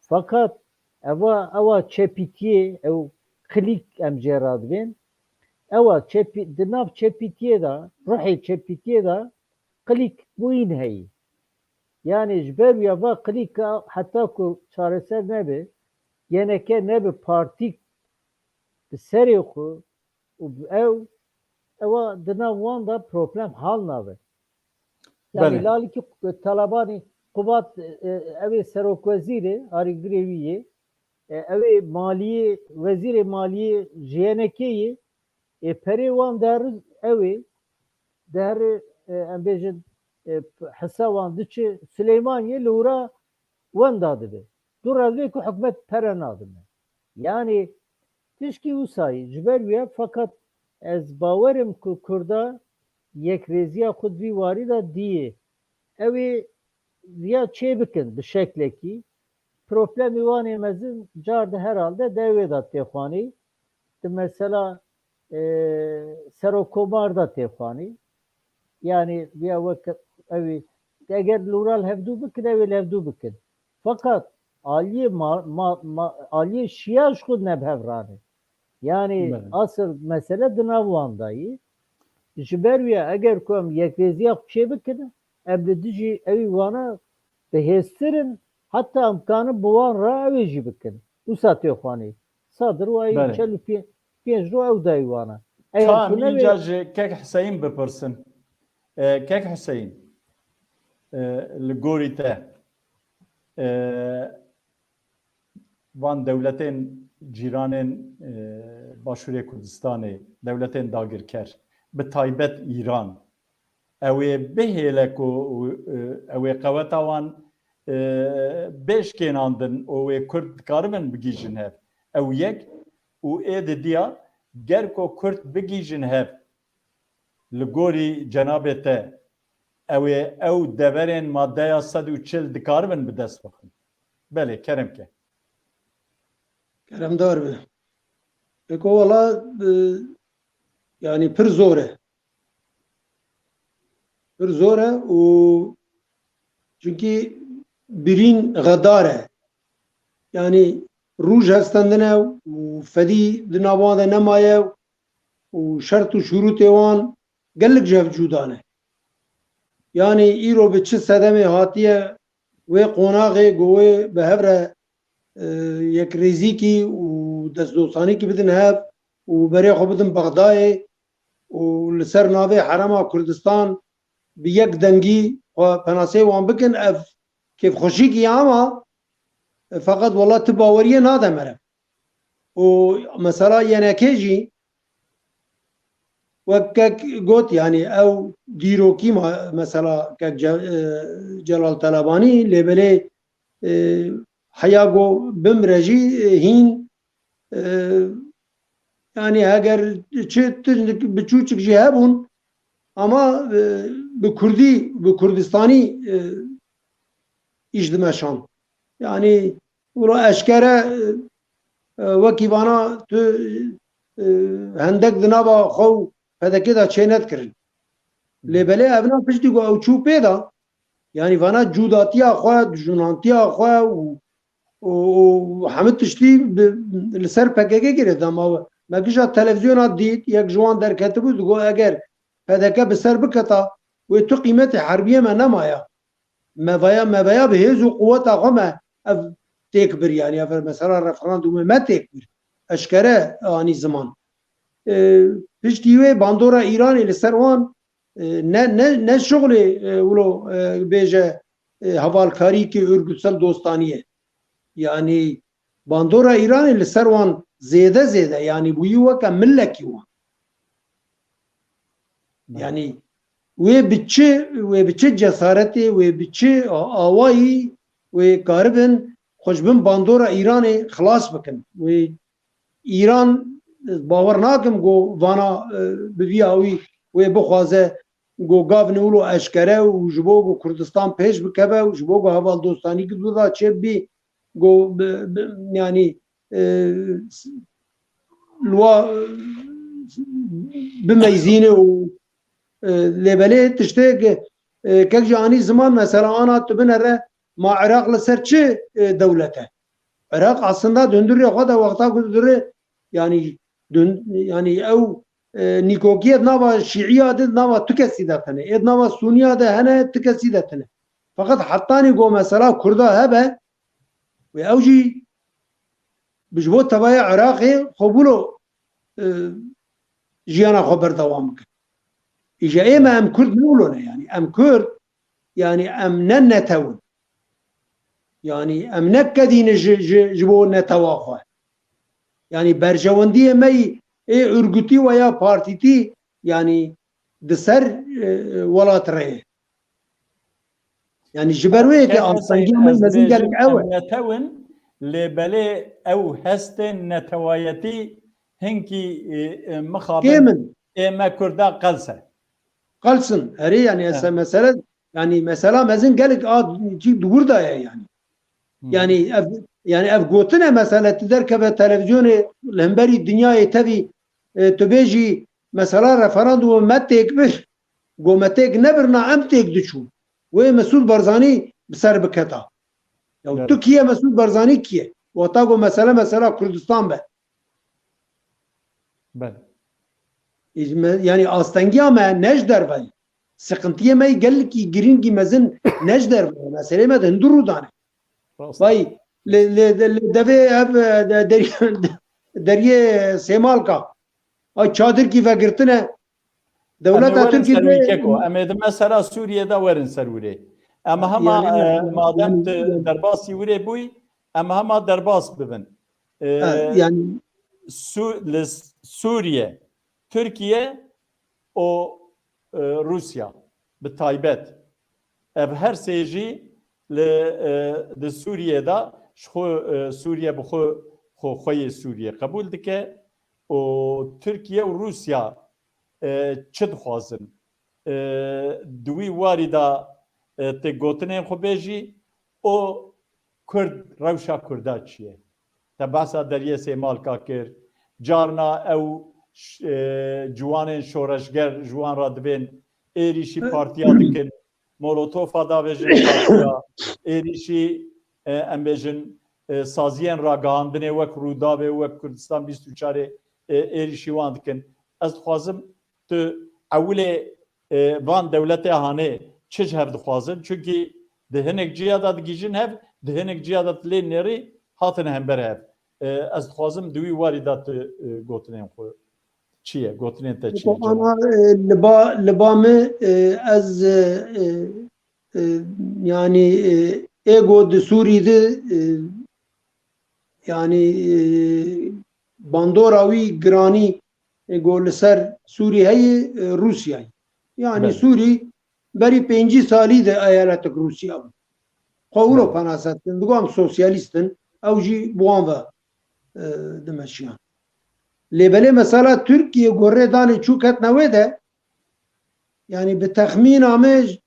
Fakat eva, ewa çepîtiyê, ew klîk em jê re dibên, ewa çepî-, di nav çepîtiyê de, ruhê çepîtiyê de klîk bûyîn heyî. Yani ji ber wî eva klîka heta ku çareser nebe, Y N K nebe partîk bi serê xwe û bi ew, ewa di nav wan de problem hal nabe. Yani Belê. Lalikî Talabanî Qubat, e, ew ê serokwezîrê, arîgirê wî yê, e, ew ê maliyê, wezîrê maliyê ji Y N K'ê yê, ê perê wan der ew ê, der, e, em bêjin, e, hisa wan diçe Silêmaniyê li wira wenda dibe. Du revê ku hikûmet pere nadime. Yani tişkî wisa yî ji ber wî ye, fakat ez bawerim ku Kurda yekrêziya xwe di vî warî de diyê. Ew ê viya çê bikin bi şeklekî. Problemê wan ê mezin car di herhalde di wê de tê xwanî. Di mesela, e, serokkomar de tê xwanî. Yani viya wek ew ê, eger li wira li hevdû bikin, ew ê li hevdû bikin. Fakat aliyê ma-, ma-, ma-, aliyê şiya ji xwe ne bi hev rane. Yani Belê. Asıl mesele di nav wan de yî. Ji ber wî ye, eger ku em yekrêziya xwe çê bikin, em li dijî ewî wana bi hêztir in, heta em kanin bi wan re ew ê jî bikin. Wisa tê xwanî. Sadir wayî Belê. çel û pê-, pênc ro ew dayî wana. Eger Ka tu em nebe- înca ji Kek Hüseyin bipirsin. E, Kek Hüseyin, e, li gorî te, e, van dewletên cîranên, e, Başûrê Kurdistanê, dewletên dagirker, bi taybet Îran, ew ê bihêle ku, e, ew ê qeweta wan, e, bê şikênandin û wê Kurd dikaribin bigihîjin hev. Ew yek û ê didiya, ger ku Kurd bigihîjin hev, li gorî cenabê te, ew ê ew deverên maddeya sed û çil dikaribin bi dest bixin? Belê, kerem ke. Keremdar be. Pêko wela, e, yani pir zor e. Pir zor e û çunkî birîn xedar e. Yani rûj hestendine û fedî di nav wan de nemaye û şert û şurûtê wan gelek ji hev cuda ne. Yani îro bi çi sedemê hatiye wê qonaxê ku wê bi hev re, e, yekrêzîkî û destdostanîkî bidin hev û berê xwe bidin Bexdayê û li ser navê Herêma Kurdistan bi yek dengî xwe penaseyê wan bikin, ev kêfxweşîkî ye, ama E, feqet wela tu baweriyê nade mere. Û mesela Y N K jî wek kek got, yanî ew dîrokî ma-, mesela kek Ce-, e, Celal Telebanî, lê belê, e, heya go bimre jî, e, hîn, e, yanî heger çi tiştik biçûçik jî hebûn, ama, e, bi kurdî, bi kurdistanî, e, îş dimeşand. Yanî wilo eşkere, e, e, wekî vana tu, e, hendek di nava xwe û P D K de çênedikirin. Lê belê evna piştî ku ew çû pê de, yanî vana cûdatiya xwe, dijunantiya xwe û, û, û hemû tiştî bi, li ser P K K girêdam. Me gija televizyona dît, yek ji wan derketibû, digot, eger P D K bi ser biketa, wê tu qîmetê herbiyê me nemaya. Me vaya, me vaya bi hêz û quweta xwe me ev têk bir, yanî ev mesela referandumê me têk bir. Eşkere anî ziman. E, piştî wê bandora Îranê li ser wan, e, ne, ne, ne şixulê, e, wilo, e, bêje, e, hevalkarî ki örgütsel dostanî ye. Yanî bandora Îranê li ser wan zêde zêde, yanî bûyî weke milekî wan. Belê. Yanî wê bi çi, wê bi çi cesaretê, wê bi çi a-, awayî wê karibin xwe ji bin bandora Îranê xilas bikin. Wê Îran, ez bawer nakim ku vana, e, bi vî awî wê bixwaze ku gavin wilo eşkere û ji bo ku Kurdistan pêş bikeve û ji bo ku hevaldostanî ki duda çêbibî, ku bi, bi, yanî, e, s-, li wa, e, bimeyzîne û, e, lê belê tiştê, e, kek jî anî ziman mesela ana tu binere ma Iraq li ser çi, e, dewlet e? Iraq aslında di hundirê xwe de wexta ku dure, yanî dun-, yanî ew, e, nîkokiyê di nava Şîiya de, di nava tu kesî de tine. Ê di nava Sûniya de hene, tu kesî de tine. Feqet hetanî ku mesela Kurda hebe, wê ew jî bi ji bo tevaya Iraqê xwe wilo, e, jiyana xwe berdewam bikin. Îja ê me em Kurd ne wilo ne, yanî em Kurd, yanî em ne netew in. Yanî em ne kedî ne ji, ji, ji bo netewa xwe. Yanî berjewendiyê me yî ê örgütî we ya partîtî, yanî di ser, e, welat re ye. Yanî ji ber wê yekê Kek astengiya me ez mezin bêjim, gelek ew em e. Netew in, lê belê ew hestên netewayetî hinkî, e, e, mixabin Kêm in. Ê me Kurda qels e. Qels in. Erê, yanî ez He. Mesele, yanî mesela mezin gelek a cî di wir de ye yanî. Hı. Yanî ev, yanî ev gotine mesela tu derkeve televizyonê li hemberî dinyayê tevî, e, tu bêjî mesela referandumê me têk bir, go me têk nebirina em têk diçûn. Wê Mesûd Barzanî bi ser biketa. Ya Evet. Tu kî ye Mesûd Barzanî kî ye? Wexta go mesele mesela Kurdistan be. Belê. Ê, me, yanî astengiya me ne ji derve ye. Siqintiyê me yê gelekî girîngî mezin ne ji derve ye. Meseleyê me di hundir rû dane. Rast. Vay, li, li, li, li devê ev, e, de, deriyê, deriyê Sêmalka. Ay çadirkî vegirtine. Em ê Dewleta werin Tirkî ser wî de keko. Em ê di mesela Sûriye de werin ser wirê. Em hema, Yanî, e, madem yanî, tu yanî. Derbasî wirê bûyî, em hema derbas bibin. E, Ha, yanî. Su-, li S-, Sûriye, Tirkiye û, e, Rûsya bi taybet. Ev her sê jî li, e, di Sûriyê de ji xwe, e, Sûriye bi xwe, xwe, xwe yê Sûriyê qebûl dike û Tirkiye û Rûsya, e, çi dixwazin? E, di wî warî de, e, tê gotinên xwe bêjî û Kurd, rewşa Kurda çi ye? Te behsa Deriyê Sêmalka kir. Carna ew ş-, e, ciwanên şoreşger ji wan re dibên êrîşî partiya dikin. Molotofa davêjin partiya. Êrîşî, e, em bêjin, e, saziyên ragihandinê wek Rûdawê û wek Kurdistan bîst û çarê, e, êrîşî wan dikin. Ez dixwazim tu ewilê, e, van dewletê hanê çi ji hev dixwazin? Çunkî di hinek ciya de digihîjin hev, di hinek ciya de tu lê nêrî hatin hember hev. E, ez dixwazim di wî warî de tu, e, gotinên xwe çi ye? Gotinên te çi ye? Ana, e, li ba, li ba min, e, ez, e, e, e, yanî, e, êgo di Sûrî de, e, yanî, e, bandora wî giranî, e, go li ser Sûrî heye, e, Rûsyayê. Yanî Belê. Sûrî berî pêncî salî de eyaletek Rûsya bû. Xwe wilo Belê. Penaset dikin, digo em sosyalîst in, ew jî bi wan ve, e, dimeşiyan. Lê belê mesela Tirkiye gorê danê çû ketine wê de, yanî bi texmîna me ji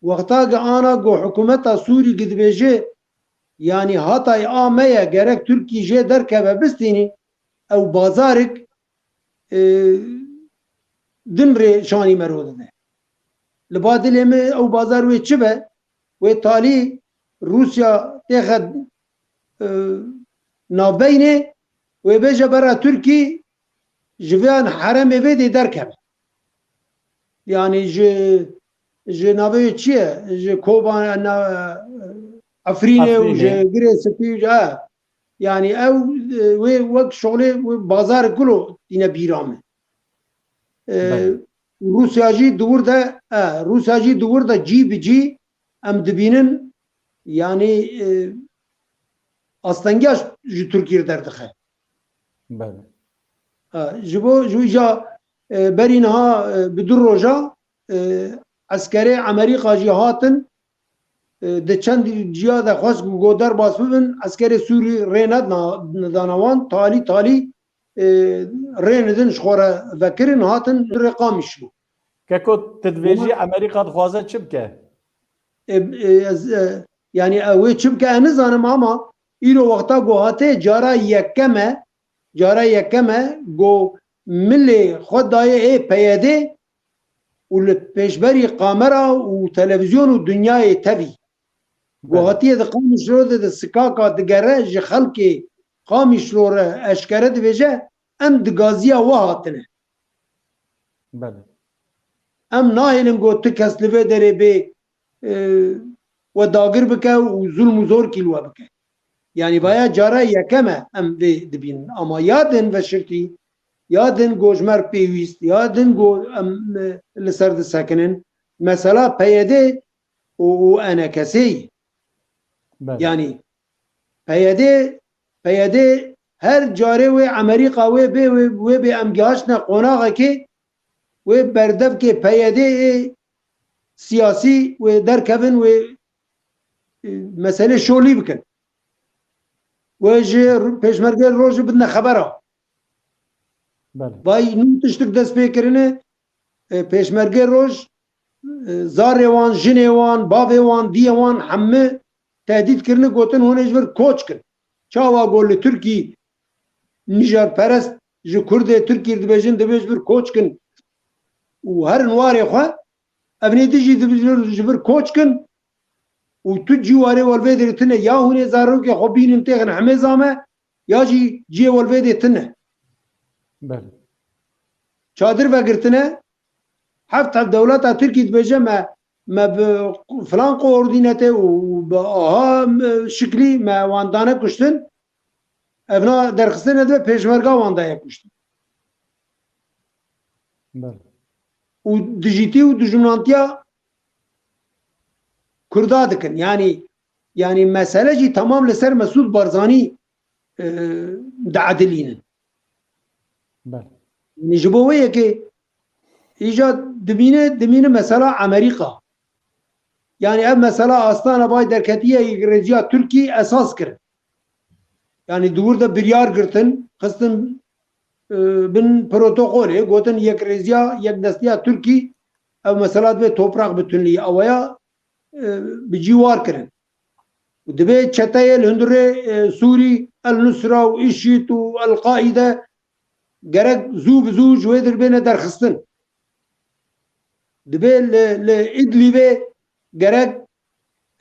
wexta ge ana go hikûmeta Sûrî gi dibêje, yanî Hatay a me ye, gerek Tirkî jê derkeve bistînî, ew bazarik, e, din rê şanî me ro dide. Li ba dilê me ew bazar wê çi be? Wê talî Rûsya têxe, e, navbeynê, wê bêje bera Tirkî ji van heremê vê dê derkeve. Yanî ji, ji navê çi ye? Ji Koban, na, Efrînê û Efrînê. Ji Girê Spî û ji, ha. Yanî ew, e, wê wek şolê wê bazar kulo tîne bîra min. E, Belê. Rûsya jî di wir de, e, Rûsya jî di wir de cî bi cî em dibînin, yanî, e, astengiya ji Tirkî re derdixe. Belê. E, ji bo, ji wî ca, e, berî niha, e, bi du roja, e, eskerê Amerîka jî hatin, e, di çend ciya de xwest ku go derbas bibin, eskerê Sûrî rê nedana, nedana wan, talî talî, e, rê nidin ji xwe re vekirin, hatin rê Qamişlo. Keko, tu dibêjî Amerîka dixwaze çi bike? E, e, ez, e, yanî ew ê çi bike, ez nizanim, ama îro wexta ku hate cara yekem e, cara yekem e ku milê xwe daye ê P Y D û li pêşberî kamera û televîzyon û dinyayê tevî. Belê. Guhatiye di Qamişlo de, di sikaka digere, ji xelkê Qamişlo re eşkere dibêje, em di gaziya we hatine. Belê. Em nahêlin got tu kes li vê derê bê, e, we dagir bike û zulm û zorkî li we bike. Yanî vaya cara yekem e em vê dibînin. Ama ya din veşirtî, ya din gojmer pêwîst, ya din go em, e, li ser disekinin. Mesela P Y D û, û E N K S'ê. Belê. Yanî P Y D, P Y D her carê wê Amerîka wê bê, wê, wê bê em gihaştine qonaxekê, wê berdevkê P Y D'ê siyasî wê derkevin, wê, e, meselê şolî bikin. Wê ji ru-, pêşmergê rojî bidine xebera. Belê. Vay nû tiştik dest pê kirine, e, pêşmergê roj, e, zarê wan, jinê wan, bavê wan, diyê wan hemû tehdît kirine, gotin hûn ê ji vir koç kin. Çawa got li Tirkî nijarperest ji Kurdê Tirkî dibêjin, divê ji vir koç kin û herin warê xwe, ev nê dijî divê ji vir koç kin û tu cî warê welvê dirê tine, ya hûn ê zarokê xwe bînin têxin hemê zame, ya jî ciyê welvê dê tine. Belê. Çadir vegirtine, heft heft dewleta Tirkî dibêje me, me bi filan koordînetê û bi aha, e, şiklî me wan dane kuştin. Evna derxistine dibe pêşmerga wan daye kuştin. Belê. Û dijîtî û dijminantiya Kurda dikin. Yanî, yanî mesele jî temam li ser Mesûd Barzanî, e, diedilînin. Belê. Yanî ji bo wê yekê îja dimîne, dimîne mesela Amerîka. Yanî ev mesela Astana bay derketiye yekirêziya Tirkî esas kirin. Yanî di wir de biryar girtin, xistin, e, bin protokolê, gotin yekirêziya, yekdestiya Tirkî, ev mesela divê toprak bütünlüğü, awaya, e, bi cî war kirin. Û divê çeteyê li hundirê, e, Sûrî, El Nusra û IŞİD û El Qaîde gerek zû bi zû ji wê dir bêne derxistin. Divê li, li Îdlîbê gerek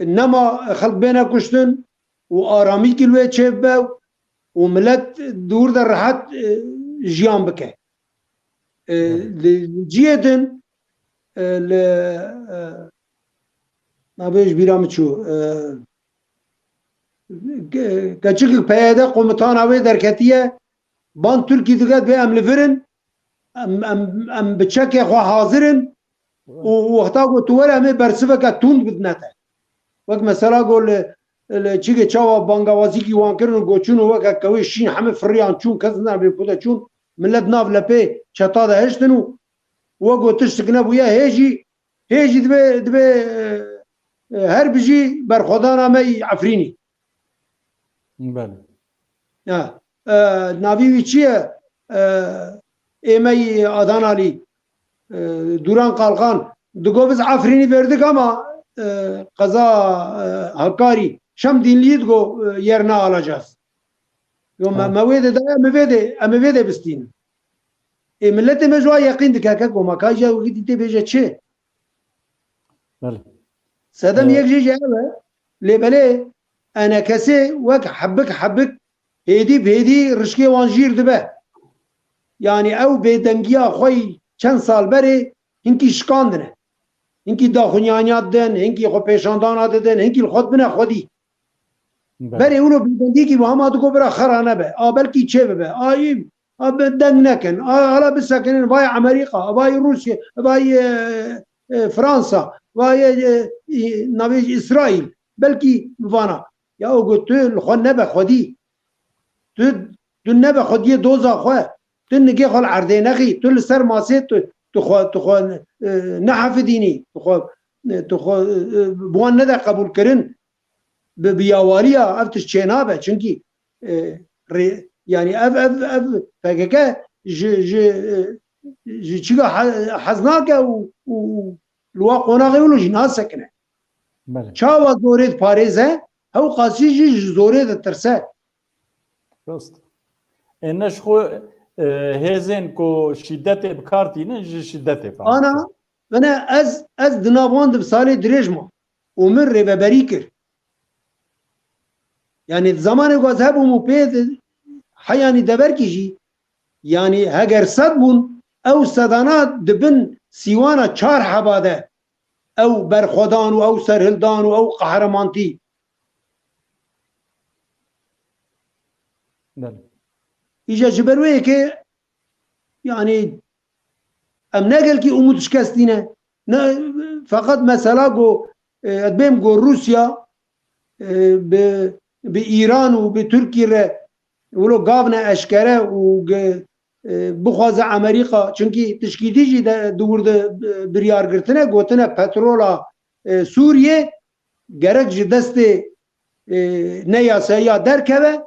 nema xelk bêne kuştin û aramîkî li wê çêbibe û milet di wir de rehet, e, jiyan bike. E, Evet. Li cihê din, e, li, e, nabê ji bîra min çû, e, ke-, keçikek P Y D komutana wê derketiye, ban Tirkî dike divê em li vir in, em, em, em bi çekê xwe hazir in û wexta ku tu were em ê bersiveke tund bidine te. Wek mesela ku li, li çigê çawa bangawazîkî wan kirin û goçûn û weke kewê şîn heme firiyan çûn, kes nizanibê ku de çûn, millet nav lepê çeta de hiştin û wek got tiştik nebûye, hê jî, hê jî dibe, dibe, e, e, her bijî berxwedana me yî Efrînî. Belê. Ya, e, navî wî çi ye? E, ê me yî Adanalî, e, Dûran Kalkan, digo biz Efrînî verdik ama, e, qeza, e, Hakkari, Şemdînliyî digo, e, yerine alacağız. Yo, me, Ha. me wê de daye, em ê vê de, em ê vê de bistînin. Ê, milletê me ji wa yeqîn dike, keko, ma ka jî wekî dîtê bêje çi? Belê. Sedem Ee, yek jê jî ev e. Lê belê enekesê wek hebik hebik hêdî bi hêdî rişkê wan jîr dibe. Yanî ew bêdengiya xwe yî çend sal berê hinkî şikandine. Hinkî daxuyaniyat didin, hinkî xwe pêşandana didin, hinkî li xwe dibine xwedî. Belê. Berê wilo bêdengîkî bi hema digo bira xera nebe. A belkî çê bibe. A yî, a bi deng nekin. A hala bisekinin. Vay Amerîka, vay Rûsya, vay, e, e, Fransa, vay, e, e, navê Îsraîl. Belkî bi vana. Ya o got tu li xwe nebe xwedî. Tu, tu nebe xwediyê doza xwe. Tu nigê xwe li erdê nexî. Tu li ser masê tu, tu xwe, tu xwe, e, nehefidînî. Tu xwe, e, tu xwe, e, bi wan nede qebûl kirin. Bi, bi yawaliya ev tişt çênabe. Çimkî, e, rê-, yanî ev, ev, ev P K K ji, ji, e, ji çiga he-, hez nake û, û, û li wa qonaxê wilo jî nasekine. Belê. Çawa zorê diparêze, hewqasî jî ji zorê ditirse. Rast. Ê ne ji xwe, e, hêzên ku şîdetê bi kar tînin, ji şîdetê fehm Ana, dikin. Vene ez, ez di nav wan de bi salê dirêj mam û min rêveberî kir. Yanî di zamanê ku ez hebûm û pê de heyanî deverkî jî, yanî heger sed bûn, ew sedana di bin sîwana çar heba de ew berxwedan û ew serhildan û ew qehremantî. Belê. Îja ji ber wê yekê, yanî, em ne gelkî umûd şikestî ne. Ne, feqet mesela ku, e, ez bêm ku Rûsya, e, bi, bi Îran û bi Tirkî re wilo gavne eşkere û ge-, e, bixwaze Amerîka, çimkî tişkî dî jî de, di wir de, e, biryar girtine, gotine petrola, e, Sûriyê gerek ji destê, e, neyasayiya derkeve,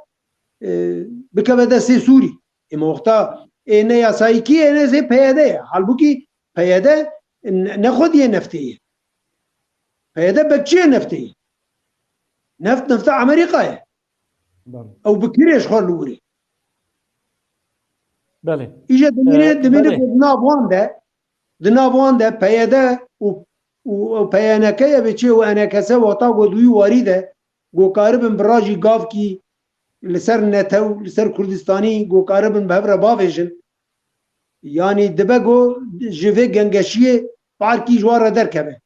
e, bikeve destê Sûrî. Ê, me wexta ê neyasayî kî ye, ê ne zê P Y D ye. Halbûkî P Y D ne, ne xwediyê neftê ye. P Y D bekçiyê neftê ye. Neft, nefta Amerîka ye. Belê. Ew bi kirê ji xwe li wir e. Belê. Îje dimîne, Ee, dimîne belê. Ku di nav wan de, di nav wan de P Y D û, û, û P Y N K ye bi çê û E N K S wexta ku di wî warî de ku karibin bi rajî gavkî li ser netew, li ser Kurdistanî ku karibin bi hev re bavêjin. Yanî dibe ku ji vê gengeşiyê parkî ji wan re derkeve.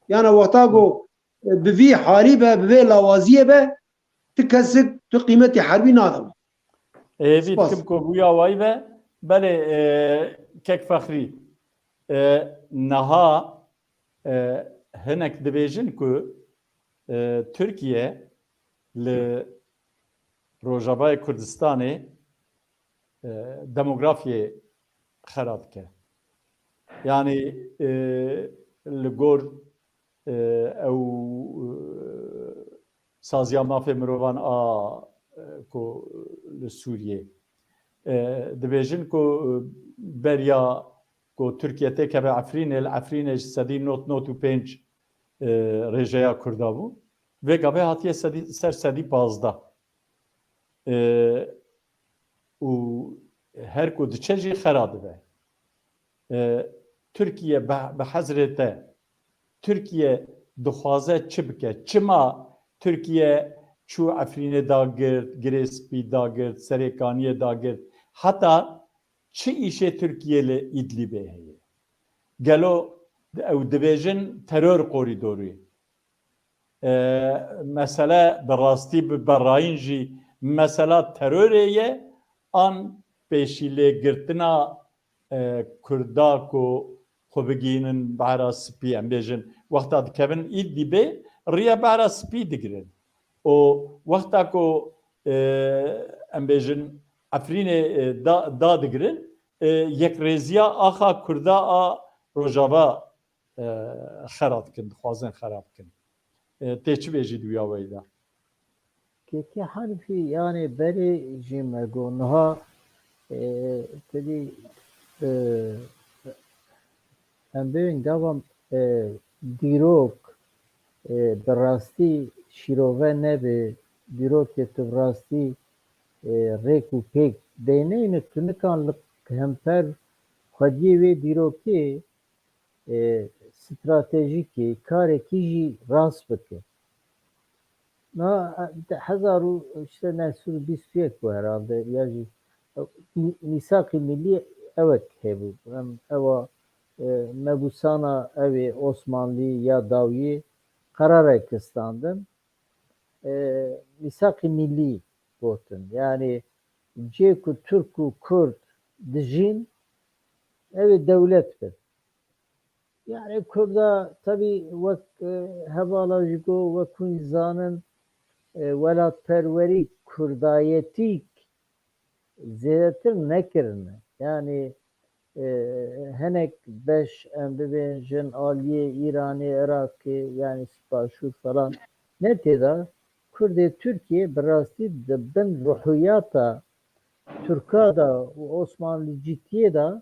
Yana wexta ku bi vî halî be, bi vê lawaziyê be, ti kesik, tu qîmetî herbî nade. Hêvî Spas. Dikim ku bûya wayî be. Belê, e, kek Fexrî. E, niha, e, hinek dibêjin ku, e, Tirkiye li Rojavayê Kurdistanê, e, demografiyê xera dike. Yanî, e, li gor, e, ew, e, saziya mafê mirovan a, e, ku li Sûriyê, e, dibêjin ku, e, beriya ku Tirkiye têkeve Efrînê, li Efrînê ji sedî nod nod û pênc, e, rêjeya Kurda bû. Vê gavê hatiye sedî, ser sedî pazdeh. E, û her ku diçe jî xera dibe. E, Tirkiye bi, bi hezrê te, Tirkiye dixwaze çi bike? Çima Tirkiye çû Efrînê dagirt, Girê Spî dagirt, Serêkaniyê dagirt? Heta çi îşê Tirkiye li Îdlîbê heye? Gelo ew dibêjin teror korîdorî? E, mesele bi rastî, bi berayîn jî mesela terorê ye, an pêşîlêgirtina, e, Kurda ku xwe bigihînin Behra Spî, em bêjin, wexta dikevin Îdlîbê, riya Behra Spî digirin. û wexta ku, e, em bêjin Efrînê, e, da, dadigirin, e, yekrêziya axa Kurda a Rojava, e, xera dikin, dixwazin xera bikin. E, tê çi bêjî di wî awayî de? Kekê Hanifî, yanê berê jî me got niha, e, tedî, e, em bêjin gava, e, dîrok, e, bi rastî şîrove nebe, dîrokê tu bi rastî, e, rêk û pêk deyneyne, tu nikan li hemper xwediyê wê dîrokê, e, stratejîkê, karekî jî rast bike. Na, e, hezar û, işte, neh sed û bîst û yek bû herhalde, ya jî, e, mî-, mîsaqî millî ewek hebû. Em ewa, e, mebûsana ewê Osmanlî ya dawiyê qerarek standin. E, mîsaqî millî gotin. Yani cê ku Türk û Kurd dijîn, ew ê dewlet bin. Yani Kurda tabii wek, e, hevala jî got, wek hûn zanin, e, welatperwerî kurdayetîk zêdetir nekirine. Yani, e, hinek beş, em bibêjin aliyê Îranê, Iraqê, yani Başûr falan ne tê de, Kurdê Tirkiye bi rastî di bin ruhiyata Tirka de û Osmanlicîtiyê de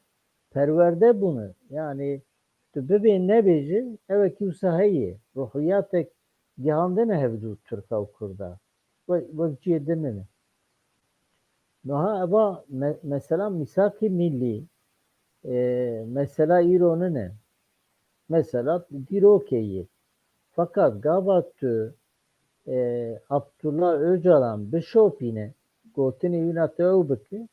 perwerde bûne. Yani tu bibê nebêje, ewekî wisa heye. Ruhiyatek gihandine hevdû Tirka û Kurda. Wek, wek cihê din nine. Niha eva me-, mesela mîsaqî millî, e, mesela îro nine. Mesela dîrokê yê. Fakat gava tu, e, Abdullah Öcalan bişopîne, gotinê wîna tu ew bike,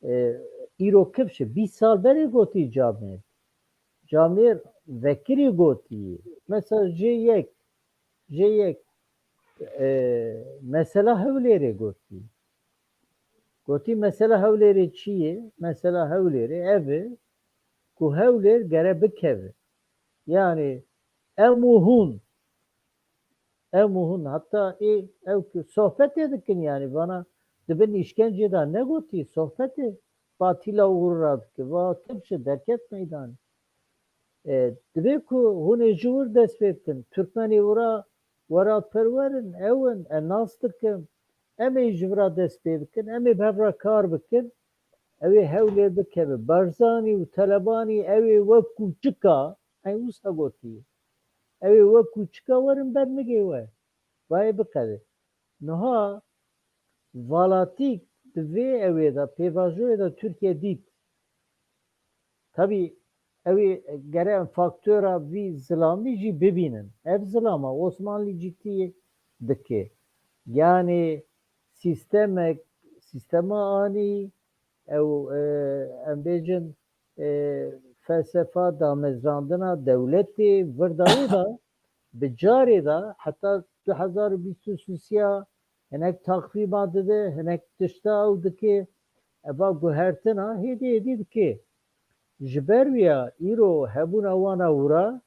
e, îro kifş e. Bîst sal berê gotî camêr. Camêr vekirî gotî. Mesela jê yek, jê yek, e, mesela Hewlêrê gotî. Gotî mesela Hewlêrê çi ye? Mesela Hewlêrê ev e ku Hewlêr gere bikeve. Yani em û hûn, em û hûn, hatta ê, ew ki sohbetê dikin yani, vana di bin îşkencê de negotî, sohbetê Batîla Uğur ra dike, va kifşe derket meydanê. E, divê ku hûn ê ji wir dest pê bikin. Tirkmenê wira welatperwer in, ew in, e, nas dikim. Em ê ji vira dest pê bikin, em ê bi hev re kar bikin. Ew ê Hewlêr bikeve. Barzanî û Telebanî ew ê wek kûçika, ey wisa gotiye. Ew ê wek kûçika werin ber nigê we. Vayê biqede. Niha valatîk di vê ewê de, pêvajoyê de Tirkiye dît. Tabî ew ê gere em faktora vî zilamî jî bibînin. Ev zilama Osmanlîcîtiyê dike. Yani sîstemek, sîstema anî, ew, e, em bêjin, e, felsefa damezrandina dewletê vir dawî de bi carê de heta du hezar û bîst û sisiya hinek takvîma dide, hinek tişta ew dike, eva guhertina hêdî hêdî dike. Ji ber wî ya îro hebûna wan a wira,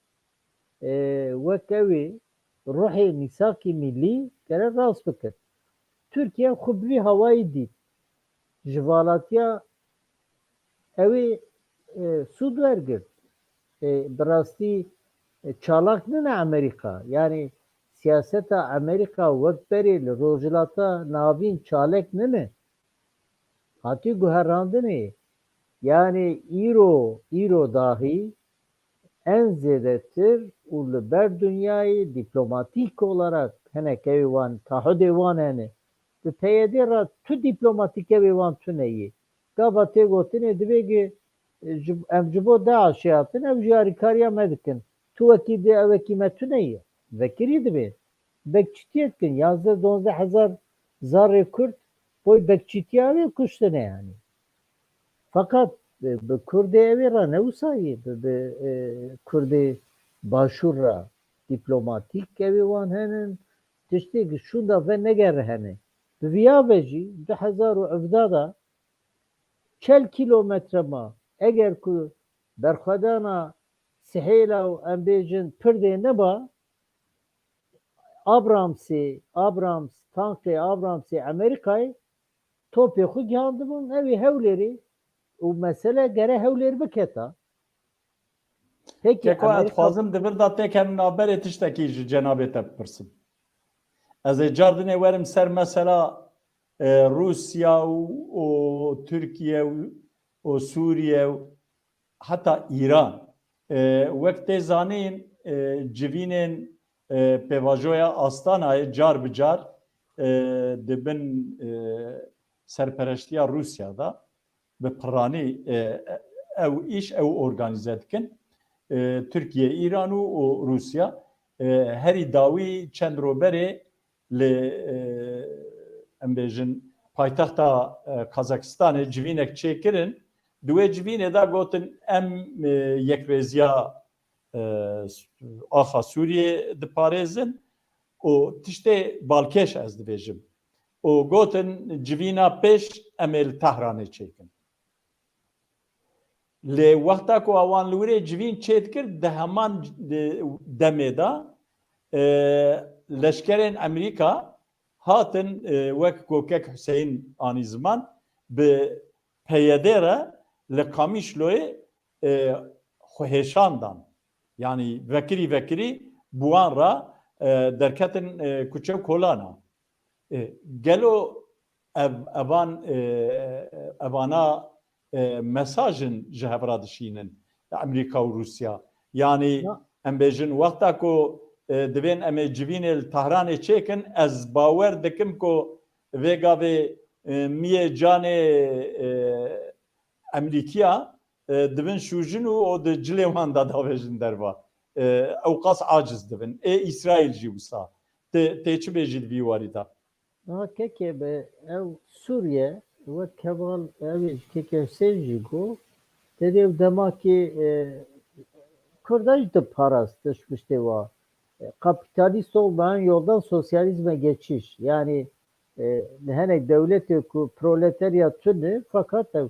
e, wek ew ê ruhê mîsaqî millî gere rast bike. Tirkiye xwe bi vî hawayî dît. Ji valatiya ew ê, e, sûd wergirt. E, bi rastî, e, çalak nine Amerîka. Yani siyaseta Amerîka wek berê li Rojhilata Navîn çalek nine. Hatî guherandinê. Yani îro, îro dahî en zêdetir û li ber dinyayê dîplomatîk olarak hinek ew ê wan, taahudê wan hene. Bi P Y D re tu dîplomatîk ew ê wan tune yê. Gava tê gotinê divê ki, e, ji, em ji bo DAIŞê hatin, ew jî alîkariya me dikin. Tu wekî dê, ew wekî me tune ye. Vekirî divê. Bekçîtiyê dikin. Yazdeh, donzdeh hezar zarê Kurd boy bekçîtiya wê kuştine yani. Fakat, e, bi Kurdê ew ê re ne wisa ye, bi, bi, e, Kurdê Başûr re dîplomatîk ew ê wan henin, tiştê ki şûnda ve negere hene. Bi viya ve jî du hezar û hevdeh de çel kîlometre ma, eger ku berxwedana Sihêla û em bêjin Pirdê neba, Abramsê, Abrams, tankê Abramsê Amerîkayê topê xwe gihandibûn, ew ê Hewlêrê û mesele gere Hewlêr biketa. Peki, Keko, ez Amerîka dixwazim di vir de têkevim navberê tiştekî ji cenabê te bipirsim. Ez ê cardinê werim ser mesela, e, Rûsya û, û Tirkiye û, û Sûriye û heta Îran. E, wek tê zanîn, e, civînên, e, pêvajoya Astanayê car bi car, e, di bin, e, serpereştiya Rûsya de bi piranî, e, ew îş ew organîze dikin. E, Tirkiye, Îran û, û Rûsya, e, herî dawî çend ro berê li, e, em bêjin, paytexta, e, Kazakistanê civînek çêkirin. Di wê civînê de gotin, em, e, yekrêziya, e, axa Sûriyê diparêzin û tiştê balkêş ez dibêjim. Û gotin, civîna pêş em ê li Tehranê çêkin. Lê wexta ku wan li wirê civîn çêdikir, di heman, e, demê de, e, leşkerên Amerîka hatin, e, wek ku kek Huseyîn anî ziman, bi P Y D re li Qamişloyê, e, xwe hêşan dan. Yanî vekirî vekirî bi wan re, e, derketin, e, kuçe û kolana. E, gelo ev, evan, e, evana, e, mesaj in ji hev re dişînin Amerîka û Rûsya? Yanî Ya. em bêjin wexta ku, e, divên em ê civînê li Tehranê çêkin, ez bawer dikim ku vê gavê, e, miyê canê, e, Amerîkiya, e, dibin şûjin û o di cilê wan de davêjin derva. E, ewqas aciz dibin. Ê Îsraîl jî wisa. Tê, tê çi bêjî di vî warî de? Niha kekê bi ew Sûriye, wek Kemal ew ê ji kekê Husên jî got, tedê ew demakê, e, Kurda jî diparast tişt piştê wa. E, kapitalist olmayan yoldan sosyalizme geçiş. Yani, e, li hinek dewletê ku proleterya tune, fakat ew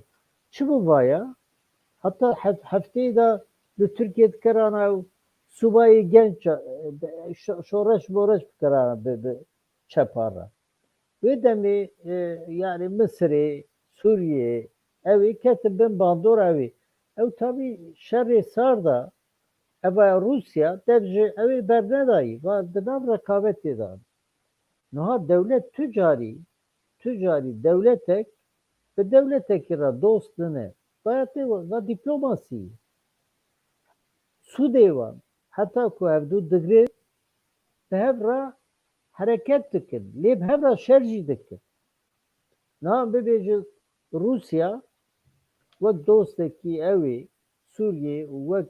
çi bû vaya? Heta hef-, hefteyê de li Tirkiye dikerana ew subayê genç, e, şo-, şoreş moreş bikerana bi, bi çepa re. Wê demê, e, yani Misirê, Sûriyê, ew ê ketin bin bandora wê. Ew tabî şerê sar de, eva Rûsya dev ji ew ê bernedayî, va di nav rekabetê de. Niha dewlet tu carî, tu carî dewletek bi dewletekî re dost nine. Vaya tê va dîplomasî. Sûdê wan, heta ku hevdû digrin, bi hev re hereket dikin, lê bi hev re şer jî dikin. Niha bibêje Rûsya wek dostekî ew ê Sûriyê û wek,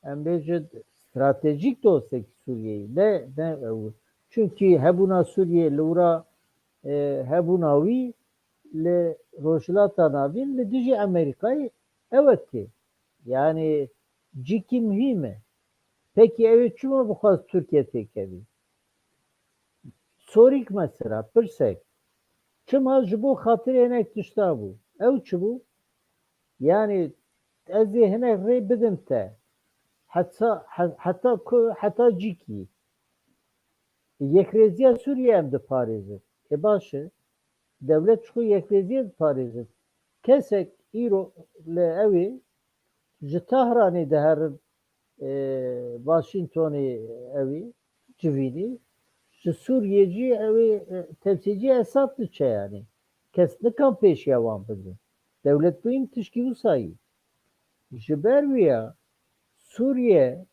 em bêjin, stratejîk dostekî Sûriyeyê, ne, ne ew. Çunkî hebûna Sûriyê li wira, e, hebûna wî li Rojhilata Navîn li dijî Amerîkayê ew e tê. Yani cîkî muhîm e. Pekî ew ê çima bixwaz Tirkiye têkevî? Sorîk mesela, pirsek. Çima ji bo xatirê hinek tişta bû? Ew çi bû? Yani ez ê hinek rê bidim te. Heta, he-, heta ku, heta cîkî. Yekrêziya Sûriye em diparêzin. Ê baş e. Dewlet ji xwe yekrêziyê diparêzin. Kesek îro li ew ê ji Tahranê diherin, e, Washingtonê ew ê civînî, ji Sûriyê jî ew ê, e, temsîlcî Esad diçe yanî. Kes nikan pêşiya wan bigrin. Dewlet bûyîn tişkî wisa yî. Ji ber wî ya Sûriye,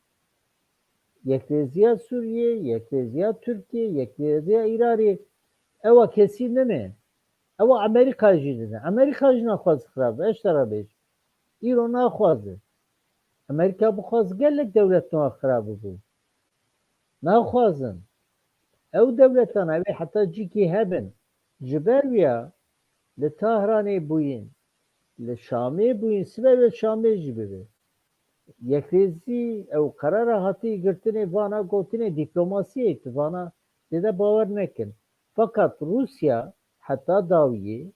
yekrêziya Sûriye, yekrêziya Tirkiye, yekrêziya Îranê, ewa kesî nine. Ewa Amerîka jî nine. Amerîka jî naxwaze xirab be. Ez te re bêjim. Îro naxwaze. Amerîka bixwaz gelek dewlet niha xirab bibû. Naxwazin. Ew dewletan ew ê heta cîkî hebin. Ji ber wî ya li Tahranê bûyîn, li Şamê bûyîn, sibe wê Şamê jî bibe. Yekrêzî ew qerara hatî girtinê vana gotinê dîplomasiyê tu vana dê de bawer nekin. Fakat Rûsya heta dawiyê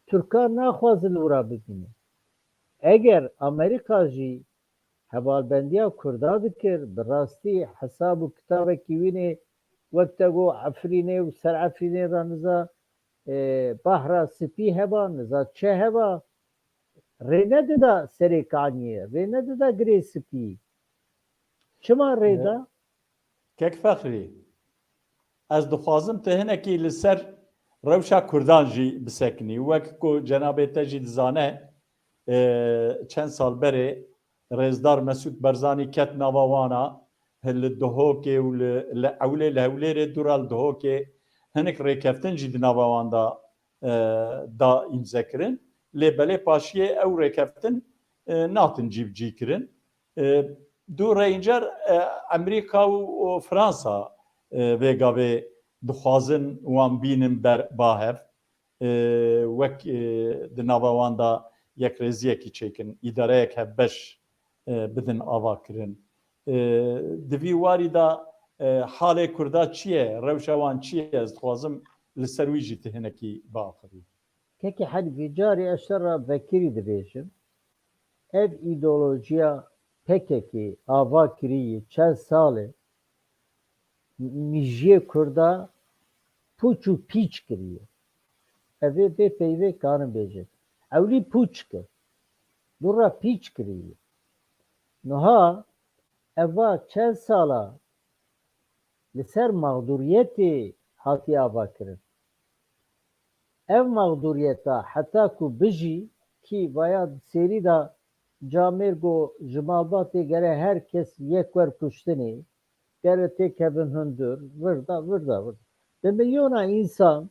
Tirkan naxwaze li wira bibîne. Eger Amerîka jî hevalbendiya Kurda dikir, bi rastî hesab û kitabekî wînê wek te got Efrînê û ser Efrînê re niza, e, Bahra Spî heba, niza çi heba, rê nedida Serêkaniyê, rê nedida Girê Spî. Çima rê da? Kek Fexrî, ez dixwazim tu hinekî li ser rewşa Kurdan jî bisekinî. Wek ku cenabê te jî dizane, e, çend sal berê Rêzdar Mesûd Barzanî ket nava wana, li Duhokê û li, li Ewlê, li Hewlêrê dûra li Duhokê hinek rêkeftin jî di nava wan de, e, da îmze kirin. Lê belê paşiyê ew rêkeftin, e, natin cîbicî kirin. E, dû reyincer, e, Amerîka û, û Fransa, e, vê gavê dixwazin wan bînin ber ba hev. E, wek, e, di nava wan de yekrêziyekî çêkin, îdareyek hevbeş, e, bidin avakirin. E, di vî warî de, e, halê Kurda çi ye, rewşa wan çi ye, ez dixwazim li ser wî jî tu hinekî biaxivî. Kekê Henîf, vî carî ez te re vekirî dibêjim. Ev îdeolojiya P K K ava kirî yê çend sal e, mijiyê Kurda pûç û pîç kiriye. Ev ê bê peyvê karin bêjin. Ewlî pûç kir. Dû re pîç kiriye. Niha eva çend sala li ser mexdûriyetê hatiye ava kirin. Ev mexdûriyeta heta ku bijî, kî vaya sêrî de camêr ku ji malbatê gere her kes yek wer kuştinê, gere têkevin hundir, vir da, vir da, vir da. Bi milyona însan,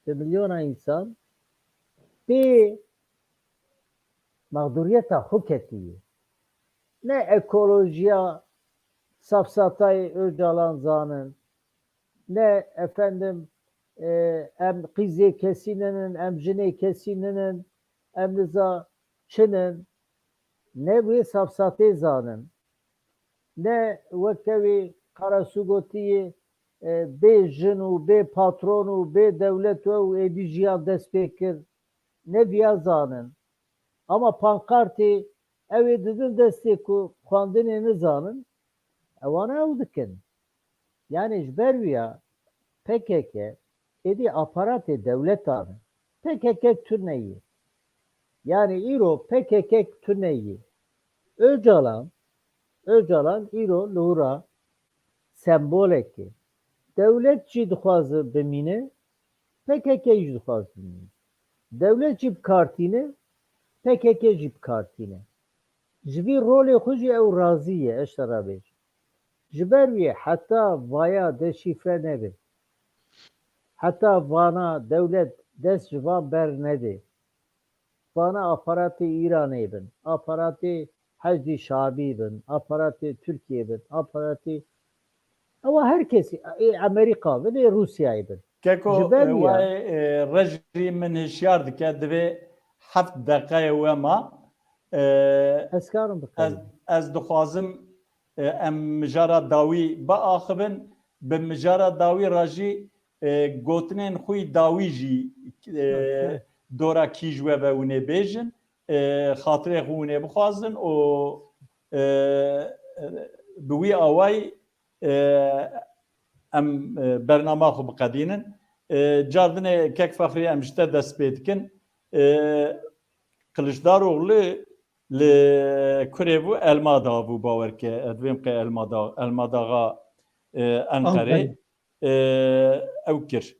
bi milyona însan bê mexdûriyeta xwe ketiye. Ne ekolojiya safsatayê Ocalan zanin, ne efendim, e, em qîzê kesî ninin, em jinê kesî ninin, em niza çi nin, ne wê safsatê zanin, ne weke wê Karasu gotiye, e, bê jin û bê patron û bê dewlet we û êdî jiyan dest pê kir, ne viya zanin. Ama pankartê ew ê didin destê ku xwendinê nizanin, ewana ew dikin. Yani ji ber wî ya P K K êdî aparatê dewletan e. P K K tune ye. Yani îro P K K tune ye. Ocalan, Ocalan îro li wir a sembolek e. Dewlet jî dixwaze bimîne, P K K jî dixwaze bimîne. Dewlet jî bi kar tîne, P K K jî bi kar tîne. Ji vî rolê xwe jî ew razî ye, ez te re bêjim. Ji ber wê heta vaya deşîfre nebe, heta vana dewlet dest ji van ber nede, vana aparatê Îranê bin, aparatê Heşdî Şabî bin, aparatê Tirkiyê bin, aparatê ewa her kesî, ê Amerîka bin, ê Rûsyayê bin. Keko, Ji ber e, wî ya. wayê, e, rejî min hişyar dike, divê heft deqeyê we ma. E, Ez karim ez, biqedim. ez dixwazim, e, em mijara dawî biaxivin. Bi mijara dawî re jî, e, gotinên xwe yî dawî jî, e, Evet. dora kî ji we ve hûn ê bêjin, e, xatirê xwe hûn ê bixwazin û, e, e, bi wî awayî, e, em, e, bernama xwe biqedînin. E, cardinê kek Fexrî em ji te dest pê dikin. E, Kiliçdaroglu li kurê bû Elmadaxa bû, bawer ke, ez dibêm qey Elmada-, Elmadaxa, e, Enqerê. Enqerê. E, ew kir.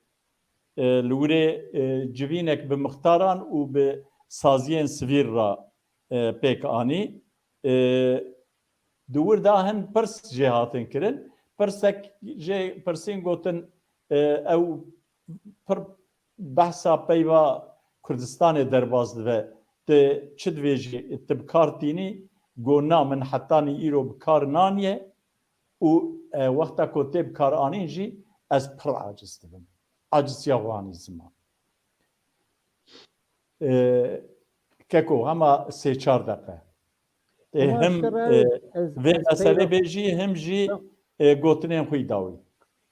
E, li wirê, e, civînek bi mixtaran û bi saziyên sivîl re, e, pêk anî. E, di wir de hin pirs jê hatin kirin. Pirsek jê pirsîn gotin, e, ew pir behsa peyva Kurdistanê derbas dibe. Tu çi dibêjî, tu bi kar tînî? Go na, min hetanî îro bi kar naniye û, e, wexta ku tê bi kar anîn jî ez pir aciz dibim. Acisiya wan î ziman. E, Keko, hema sê çar deqe. Ê, Ama hem, işte, e, ez, vê ez meselê peyva- bêjî, hem jî, Yok. e, gotinên xwe yî dawî.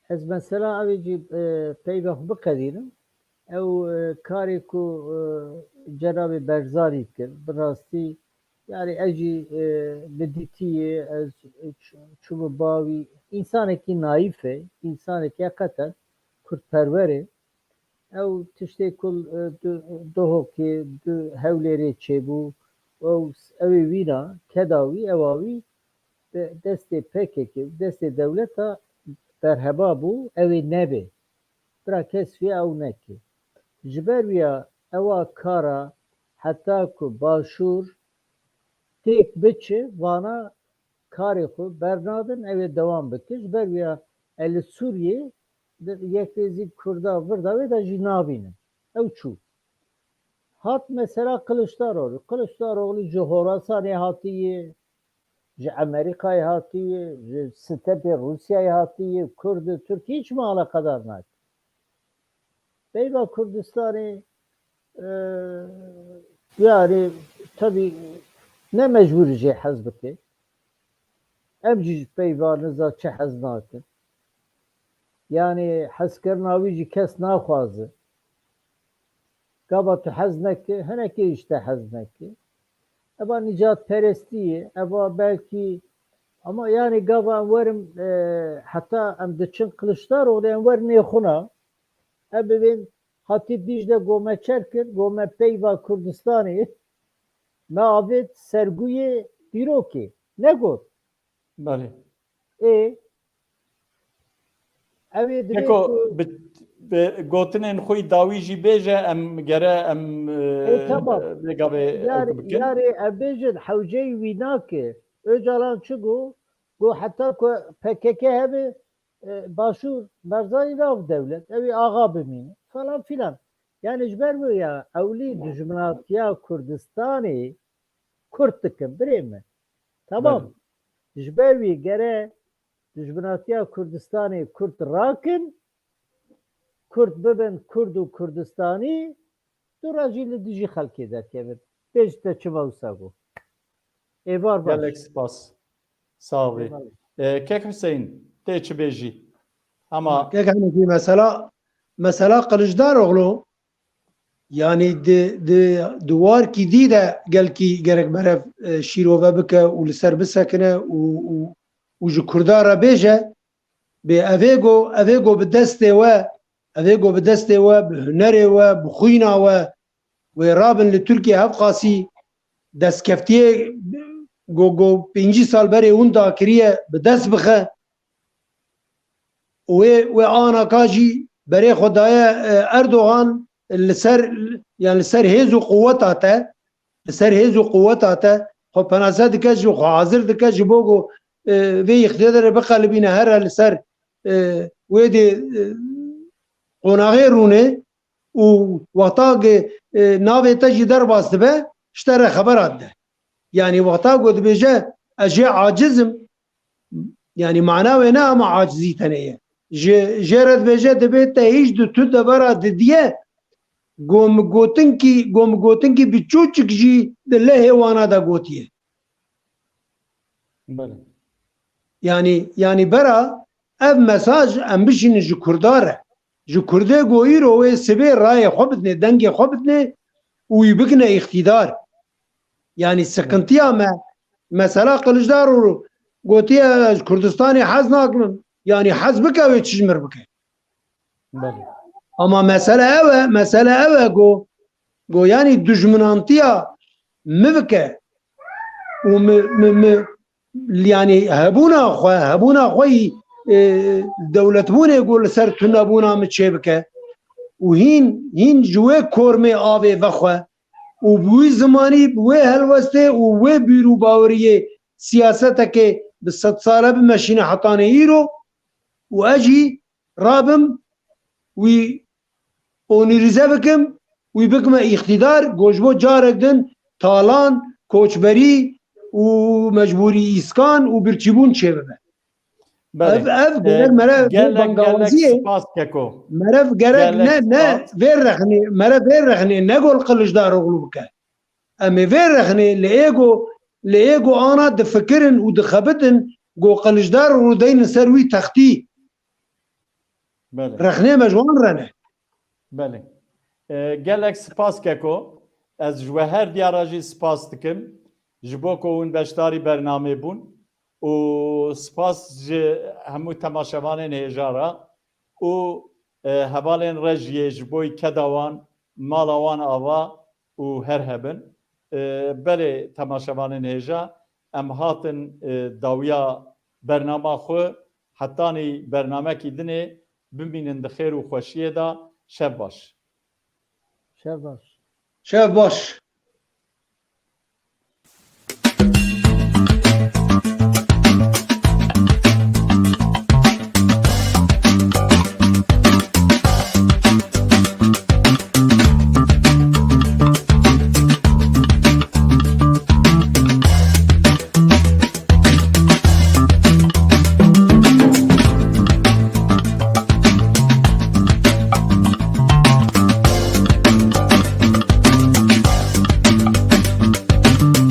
Ez mesela ew ê jî, e, peyva xwe biqedînim. Ew, e, karê ku, e, cenabê Berzanî kir, bi rastî Yani ez jî, e, bi dîtiyê, ez ç-, çûme bavî, însanekî naîf e, însanekî heqeten kurdperwer e. Ew tiştê ku, e, du, Duhokê, du Hewlêrê çêbû, ew, ew ê wîna, keda wî, ewa wî, de-, destê P K K, destê dewleta berheva bû, ew ê nebe. Bira kes wî ew neke. Ji ber wîya ewa kara heta ku Başûr têk biçe, vana karê xwe bernadin, ew ê dewam bike. Ji ber wîya ez li Sûriyê di-, yek rêzî Kurda vir da wê de jî nabînim. Ew çû. Hat mesela Kiliçdaroglu. Kiliçdaroglu ji Horasanê hatiye, ji Amerîkayê hatiye, ji stepê Rûsyayê hatiye, Kurd û Tirk hiç me eleqedar nake. Peyva Kurdistanê, e, yani, tabii ne mecbûr jê hez bike. Em jî ji peyva niza çi hez nakin. Yani hezkirina wî jî kes naxwaze. Gava tu hez neke, hinekê jî te hez neke. Eva nîcatperestî ye, eva belkî, ama yani gava em werin, e, heta em diçin Kiliçdaroglu em werin nêxuna. Em bibên Hatî Dîcle go me çer kir, go me peyva Kurdistanê, me avêt sergûyê dîrokê. Negot. Belê. Ê, ew ê divê Keko, ku bi, bi gotinên xwe dawî jî bêje, em gere em, e, Ê, tamam. Vê gavê Yarê, bikin. Yarê em bêjin hewceyî wî nake. Ocalan çi got? Got heta ku P K K hebe, e, Başûr Barzanî nav dewlet, ew ê axa bimîne falan filan. Yani ji ber wê ya ewlî dijminatiya Kurdistanê kurt dikin, birê min. Tamam. Belê. Ji ber wî gere dijminatiya Kurdistanê kurt rakin, kurt bibin Kurd û Kurdistanî, dû re jî li dijî xelkê derkevin. Bêj te çima wisa got. Êvar baş. Gelek spas. Sağ ol. Êvar. E, Kek Hüseyin, tê çi bêjî? Ama Kek Hemîdî, mesela, mesela Kiliçdaroglu, yani di, di, di warkî dî de gelkî gerek merev, e, şîrove bike û li ser bisekine û, û, û ji Kurda re bêje, bê evê go, evê go bi destê we, evê go bi destê we, bi hunerê we, bi xwîna we, wê rabin li Tirkiye hevqasî destkeftiyê go, go pêncî sal berê winda kiriye bi dest bixe. Wê, wê anaka jî berê xwe daye, e, Erdogan li ser, yani li ser hêz û quweta te, li ser hêz û quweta te xwe penase dike, ji xwe hazir dike, ji bo ku, e, vê îqtîdarê biqelibîne here li ser, e, wê dê, e, qonaxê rûnê û wexta ku, e, navê te jî derbas dibe, ji te re xebera dide. Yani wexta ku dibêje, ez jê aciz im, yani mana wê ne ama acizî tenê ye. Ji, jê re dibêje, dibê te hîç di tu devera didiye, gom gotinkî, gom gotinkî biçûçik jî di lehê wana de gotiye. Belê. Yani, yani bera ev mesaj em bişînin ji Kurda re. Ji Kurdê go îro wê sibê rayê xwe bidinê, dengê xwe bidinê û wî bikine îqtîdar. Yani sıkıntıya me, mesela Kılıçdaroğlu gotiye, ez Kurdistanê hez nakim. Yani hez bike wê çi ji mir bike. Belê. Ama mesele ew e, mesele ew e go, go yani dijminantiya mi bike û mi, mi, mi, yani hebûna xwe, hebûna xwe yî, e, dewletbûnê ku li ser tunebûna min çêbike û hîn, hîn ji wê kormê avê vexwe û bi wî zimanî, bi wê helwestê û wê bîr û baweriyê siyaseteke bi sedsale bimeşîne hetanê îro û ez jî rabim wî onîrize bikim, wî bikime îqtîdar, ku ji bo carek din talan, koçberî û mecbûrî îskan û birçîbûn çêbibe. Belê. Ev, ev E, gerek mere gelek, gelek bangawaziyê, spas Keko. Merev gerek Gelek ne, ne spas. Vê rexnê, mere vê rexnê ne gol Kılıçdaroğlu bike. Em ê vê rexnê li êgo, li êgo ana difikirin û dixebitin, go Kılıçdaroğlu deynin ser wî textî. Belê. Rexnê me ji wan re ne. Belê. E, gelek spas Keko. Ez ji we her diyara jî spas dikim. Ji bo ku hûn beşdarî bernamê bûn û spas ji hemû temaşevanên hêja re û, e, hevalên rejiyê ji boy keda wan, mala wan ava û her hebin. E, belê temaşevanên hêja, em hatin, e, dawiya bernama xwe, hetanî bernamekî dinê bimînin di xêr û xweşiyê de. Şev baş. Şev baş. Şev baş.